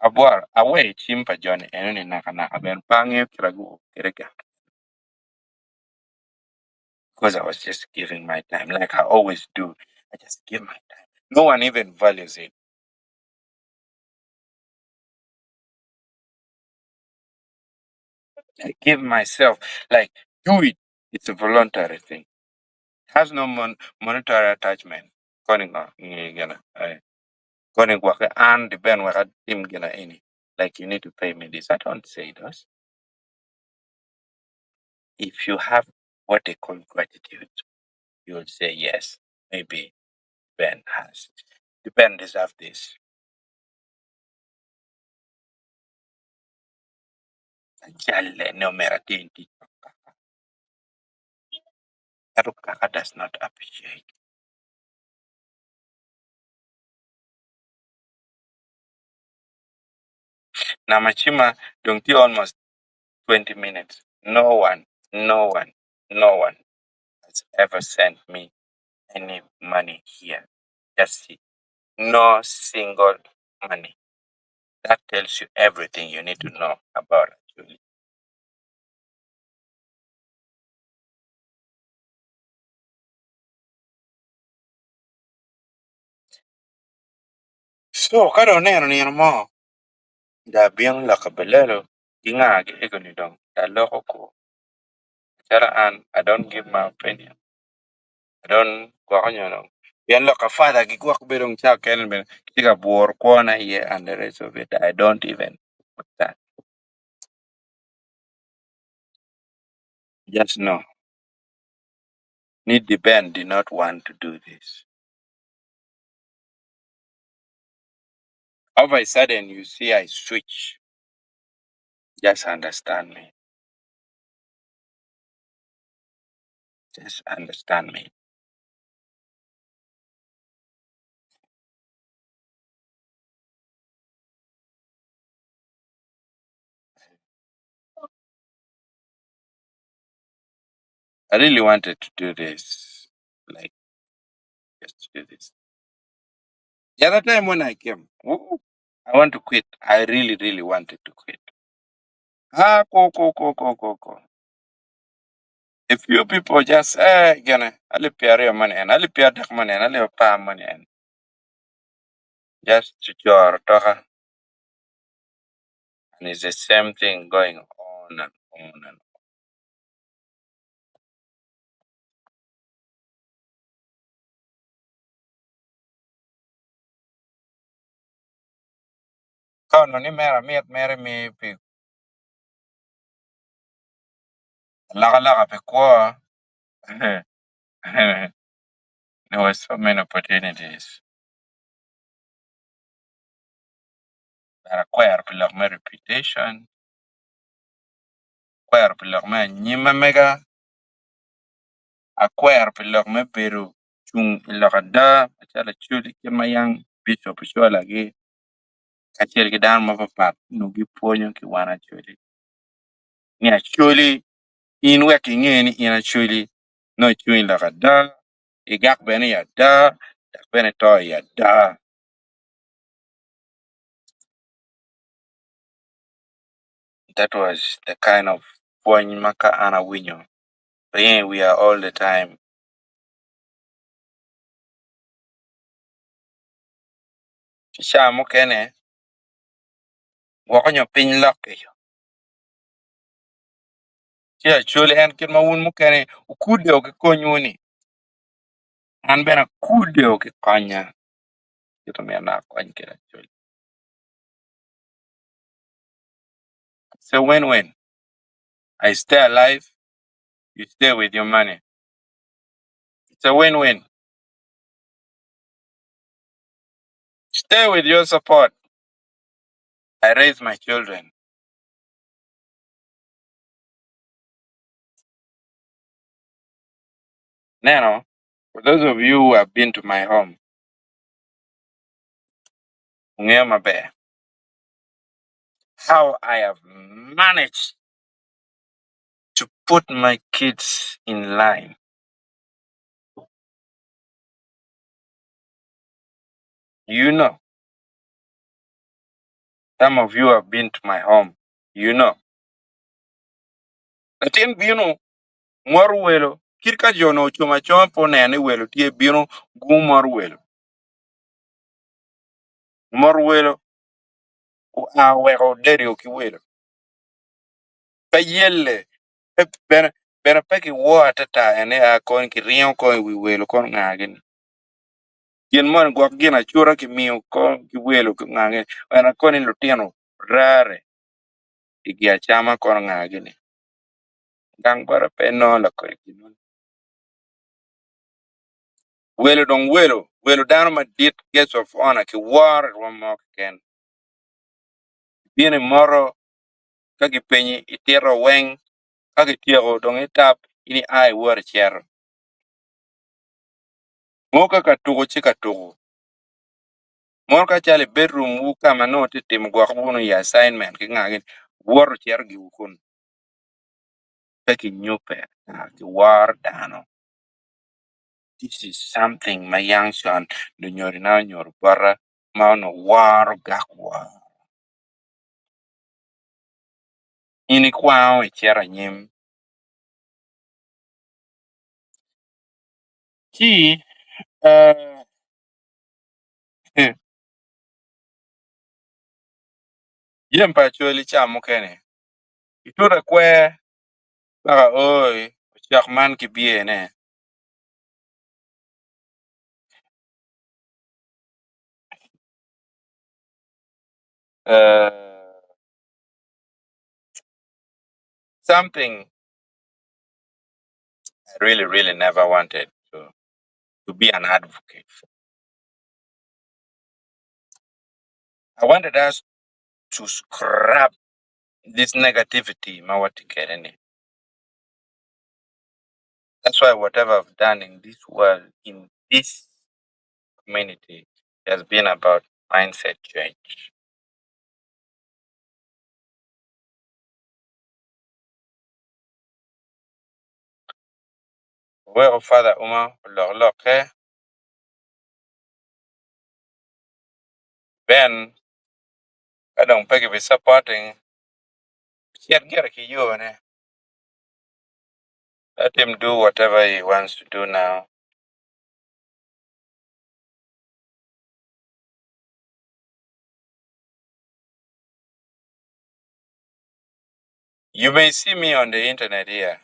abworo aweyo cim pa jo-ni eno-ni nakanaka bene pe angeyo kit ma guo kwede gang. Because I was just giving my time like I always do. I just give my time. No one even values it. I give myself, like, do it. It's a voluntary thing. Has no monetary attachment. Koni ngo, ngi gina, eh, koni gwake an di ben wek atim gina eni. Like you need to pay me this. I don't say those. If you have what they call gratitude, you will say yes, maybe Ben has. Ben deserves this. Jalle ne omera tin tic pa kaka. Ento kaka does not appreciate. Namacima dong tye almost 20 minutes. No one, no one, no one has ever sent me any money here. Just see. No single money. That tells you everything you need to know about Acholi. So ka dong oneno nino mo, da bino loka belelo ki nga gi ego ni dong da loko ko. Calo an, I don't give my opinion. I don't gwoko nyo dong. Pien loka father gigwok bedo dong ca kene bene tye ka bworo kwona iye and the rest of it. I don't even put that. Just know, ni the Ben did not want to do this. All of a sudden, you see I switch. Just understand me. Just understand me. I really wanted to do this. Like, just to do this. The other time when I came, woo, I want to quit. I really, really wanted to quit. Ah, ko, ko, ko, ko, ko, ko. A few people just, eh, gonna, ali piari money and ali piari money and ali pa money and just to chor toka. And it's the same thing going on and on and on. Ka onongo ni mere amyet mërë mïö pï alökalöka pï kwö there was so many opportunities but akwërö pï lok më reputation, akwërö pï lok më anyim na mëga, akwërö pï lok më bedo cung ï lok ada na calö Acholi kit na yang Bicop Öcölagï kacel kï dhanö na papath onwongo gï pwonyo kï wan Acholi nï Acholi in wëk kinge nï in Acholi nwongo icung ï lok ada, ïgak bënë ï ada, dök bënë ïtö ï ada. That was the kind of pwony na ka an awinyo ringo ï wia all the time. Kï caa mökënë gwökö nyo pïny lökï cë Acholi ën kit na wun mökënë okudeo kï konywu ni, an mene akudeo kï könya kite na myero aköny ködë Acholi. It's a win-win. I stay alive, you stay with your money. It's a win-win. Stay with your support. I raise my children. Now, for those of you who have been to my home, ungeo maber, how I have managed to put my kids in line. You know, some of you have been to my home. You know. Latin bino moro welo kit ka jo no ocung acunga po neno ni welo tye bino gung moro welo. Moro welo oa oweko derio ki welo. Pe yelle pe bene bene pe kiwoo atata ene a kon kiringo ko i wi welo kono nga gini. Gin moni gwok gin acura kï mïö ko kï welo nga gïnï ënë kono nï lütïnö rare ï gin acama kono nga gïnï. Gang bota pe inwongo lakodi gin nön. Welo dong welo, welo dhanö na dit guest of honor kï wörö ï rwöm mörö këkën. Bino ï moro ka kï penyi ïtïtö wëng ka kïtyeko dong ïtap in ïa iwotho ïcërö. Moko ka ka tuko cë ka tuko. Moro ka calö ï bedroomwu kama nwongo tye tïmö gwökö wunu ï assignment kï nga gïnï, woto cïtö giwu kunu. Pe kï nyupe kï wörö dhanö. This is something na yang cön lunyodona onyutho bota ma onwongo wörö gak wörö. In ïkwangö ïcïtö anyim. Ci jami pa Acholi caa mökënë ituto ëkwër paka oi öcök man kï bye në. Something I really, really never wanted to be an advocate for. I wanted us to scrap this negativity ma watye ködë ni. That's why whatever I've done in this world, in this community, has been about mindset change. Weko Father Uma olok lokke Ben ka dong pe kï supporting cït gïrë kï yoo ne. Let him do whatever he wants to do now. You may see me on the internet here.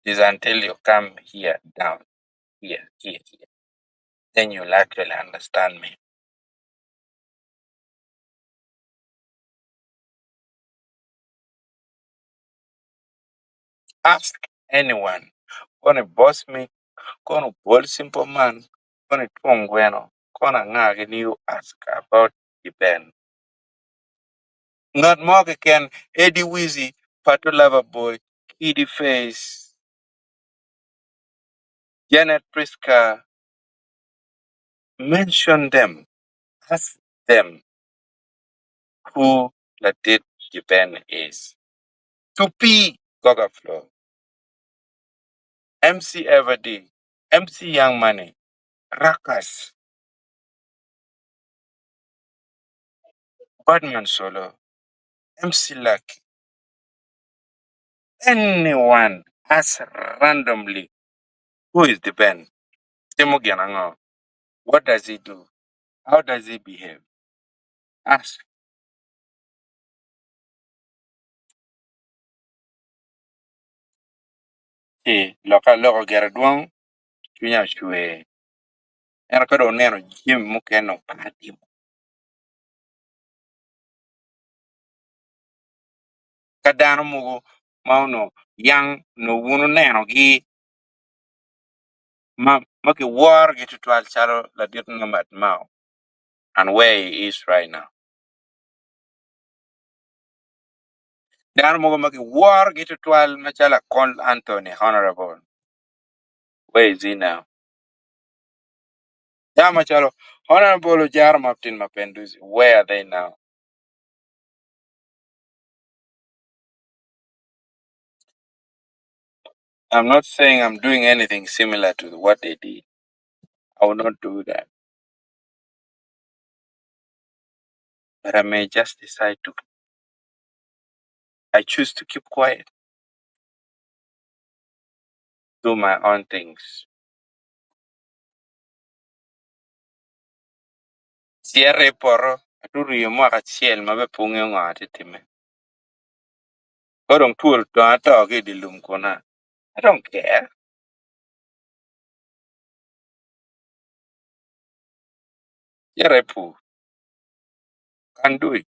It is until you come here, down here, here, here. Then you'll actually understand me. Ask anyone. Gonna boss me, gonna bold simple man, gonna twongweno, gonna ngagini you ask about the Ben. Not more can Eddie Wizzy, Pato Lover Boy, Kiddy Face, Janet Priska, mention them. Ask them who Ladit Jiben is. Tupi Gogaflo, MC Everday, MC Young Money, Rakas, Badman Solo, MC Lucky, anyone, ask randomly who is the Ben? Timo Gianango. What does he do? How does he behave? Ask. Ci loka loko gire dwong cwinya ocwer ento ka dong anënö jami mökënë dong pe atïmö. Ka dhanö mogo ma onwongo yang onwongo wun ünënögï ma kï wörögï twatwal calö ladit Nomad Mao and where he is right now. Dhanö mogo ma kï wörögï twatwal na calö Akol Anthony Honorable, where is he now? Dhanö na calö Honorable Ojara Martin Mapenduzi, where are they now? I'm not saying I'm doing anything similar to what they did. I will not do that. But I may just decide to, I choose to keep quiet, do my own things. Cierre ï poro atudo mwaka acël na ba punge öngö atïtïmë. Ka dong twol dong atö kï ï dye lum kuna. I don't care. Cierre ï pur, can do it.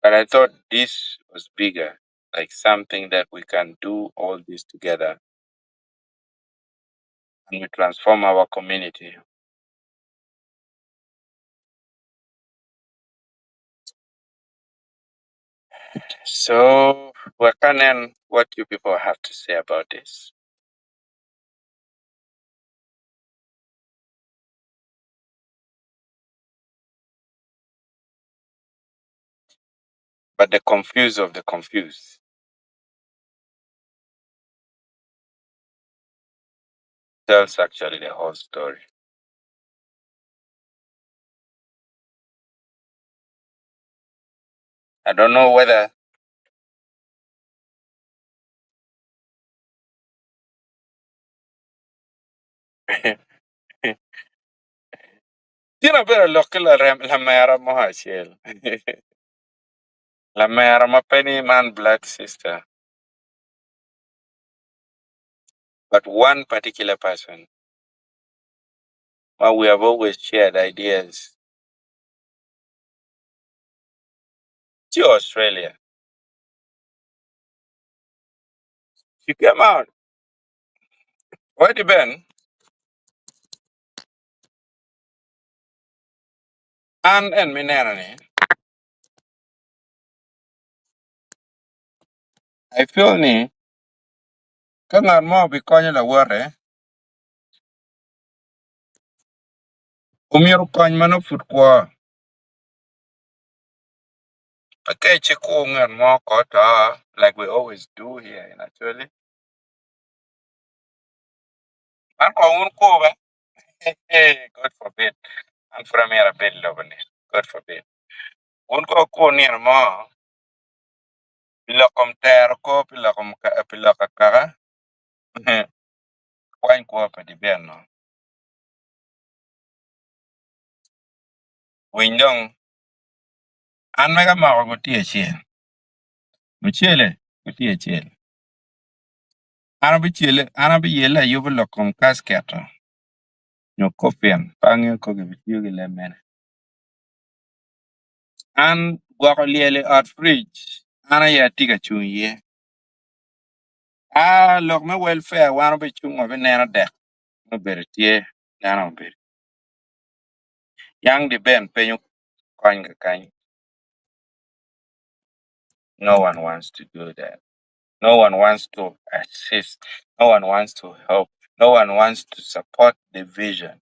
But I thought this was bigger, like something that we can do all this together and we transform our community. So, Wakanan, what you people have to say about this? But the confused of the confused tells actually the whole story. I don't know whether Tino bedo lok ki lamera mo acel. Lamera ma pe ni man blood sister, but one particular person. Well, we have always shared ideas. To Australia. She came out. Where the Ben? An and minenani. I feel ni ka ngat mo obikonyo lawote omyero kony manok pud kwo. Ëka ëcïkö ngat mörö ko ötöö like we always do here in Acholi. Man ko un kwo ba? God forbid. An pud amyero abed i lobo ni. God forbid. Un ko kwo nïnö mörö pï lok kom tërö kor pï lok akaka kwany kwö pa dibino. Winy dong. An mega moko gutye acel, mucele gutye acel. An abicele an abiyele ayubo lok kom kasket-to nyo coffin pe angeyo ka gibitiyo ki leb mene. An gwoko lyel i ot fridge an aye atye ka cung iye. Aa lok me welfare wan obicung wabineno dek me obedo tye dano obedo. Yang di ben penyo kony kakany. No one wants to do that. No one wants to assist. No one wants to help. No one wants to support the vision.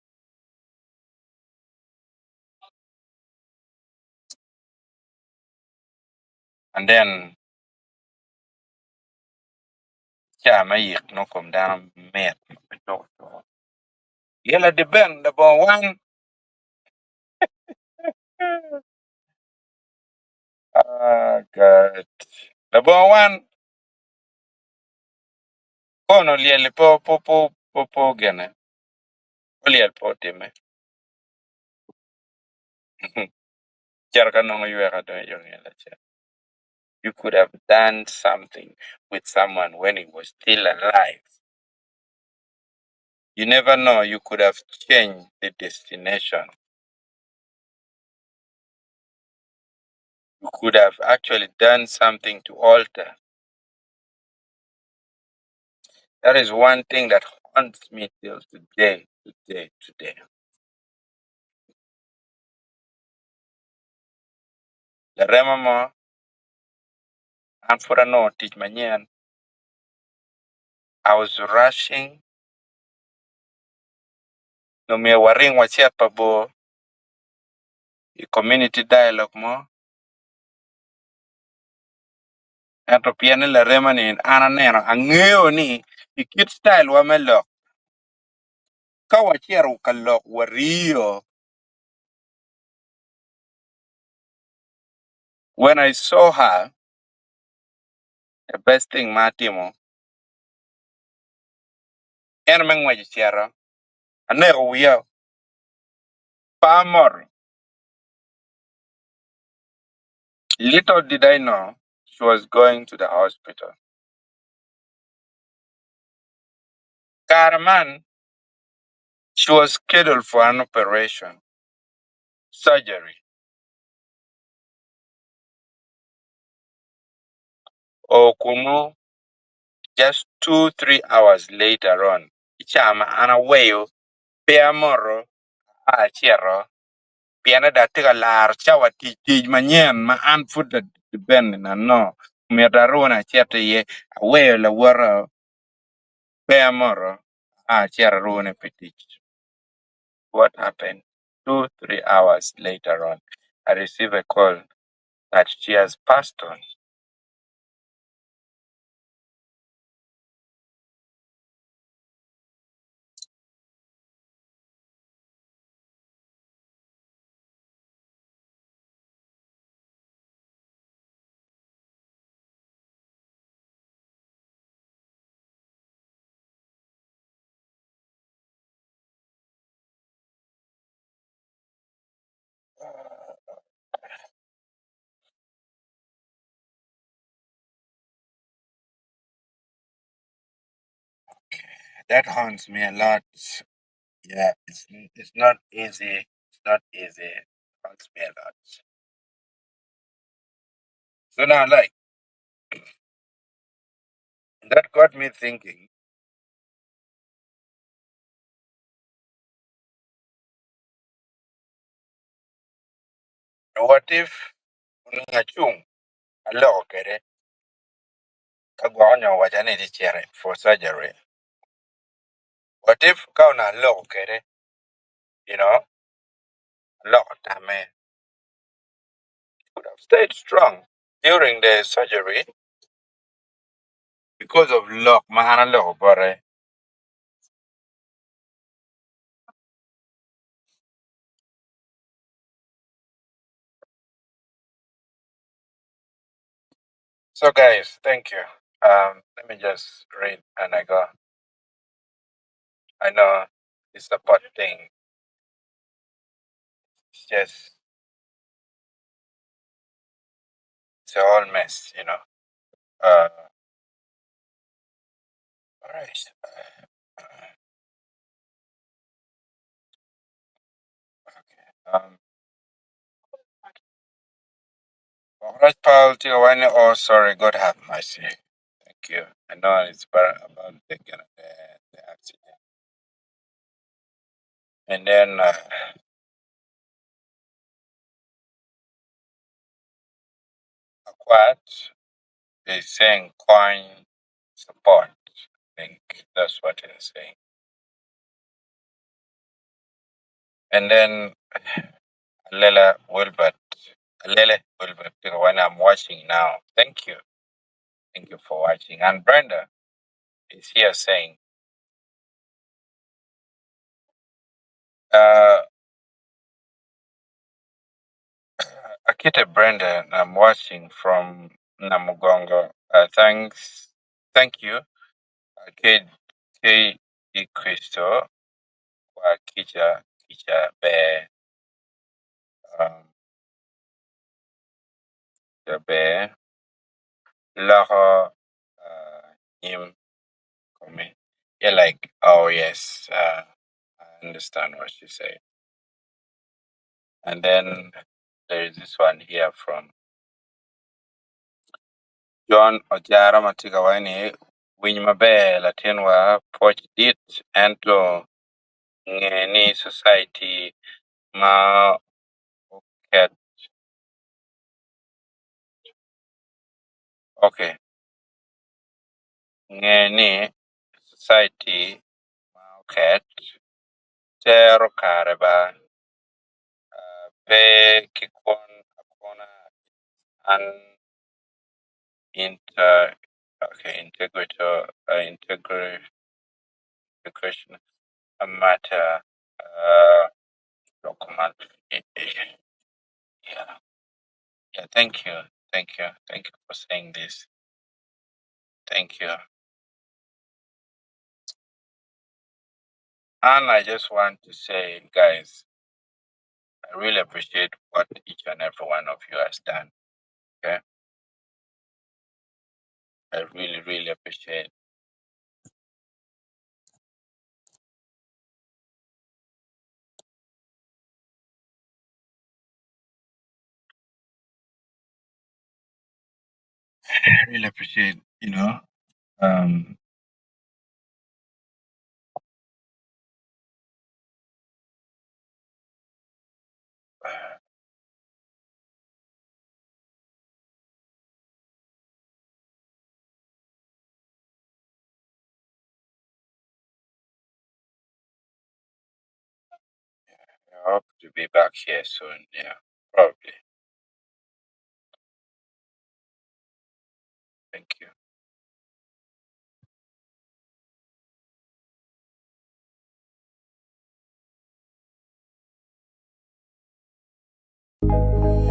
And then ca me yik nongo kom dano mit pe tuko tuko. Yela di ben labongo wan. Ah, God. Labongo wan kono lyel-li pe pe ogene, olyel pe otimme. Cito ka nongo yweka dong i nge lacen. You could have done something with someone when he was still alive. You never know, you could have changed the destination. You could have actually done something to alter. That is one thing that haunts me till today, today, today. Larema mo, an pud anongo tic manyen. I was rushing. Nongo myero waring wacit pa bor i community dialogue mo. Ento pien ni larema ni an aneno angeyo ni i kit style wa me lok ka wacito ka lok wario when I saw her the best thing ma atimo en me ngweco cito aneko wiya pe amoto. Little did I know she was going to the hospital. Kare man she was scheduled for an operation, surgery. O kunu just 2-3 hours later on i caa ma an aweyo pe amoto aa acito pien dong atye ka laro cawa tic tic manyen ma an pud ben na no myero arune acit iye aweyo lawota pe amoto aa acito arune pi tic. What happened? 2-3 hours later on, I received a call that she has passed on. That haunts me a lot. Yeah, it's not easy. It's not easy. It haunts me a lot. So now, like that got me thinking. What if onongo acung aloko kwede ka gwok onyo owaca ni etye cito for surgery? What if ka onongo aloko kwede, aloko tamme? Could have stayed strong during the surgery because of lok ma an aloko bote. So, guys, thank you. Let me just read and I go. I know it's a pot thing. It's just It's a whole mess. All right. Okay. Right, Paul, oh, sorry. God have mercy. Thank you. I know it's about the accident. And then Aquat is saying coin support. I think that's what it's saying. And then Lela Wilbert, Lele Wilbert, when I'm watching now. Thank you. Thank you for watching. And Brenda is here saying, Akita Brenda, I'm watching from Namugongo. Thanks. Thank you. K K E Crystal wa Kicha Kicha Bear the Bear Loko him me. Yeah, like oh yes, I understand what she said. And then there is this one here from John Ojara Matigawani Winy maber latin wa pwoc dit ento nge ni society ma oket okay nge ni society ma oket tero kare ba pe kikwan akwana an inter okay integrator integration a matter document yeah yeah thank you thank you thank you for saying this thank you and I just want to say guys I really appreciate what each and every one of you has done okay I really really appreciate I really appreciate I hope to be back here soon yeah probably thank you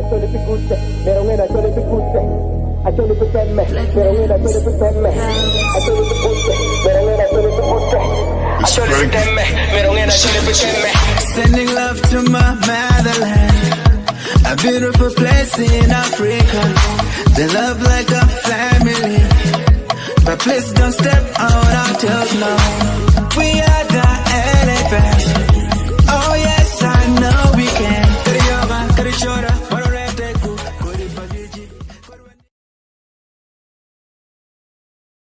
Acholi pi kutte, mero ngena acholi pi kutte. Acholi pi temme, mero ngena acholi pi temme. Acholi pi kutte, mero ngena acholi pi kutte. Acholi pi temme, mero ngena acholi pi temme. Sending love to my motherland, a beautiful place in Africa. They love like a family, but please don't step on our toes now. We are the elephants.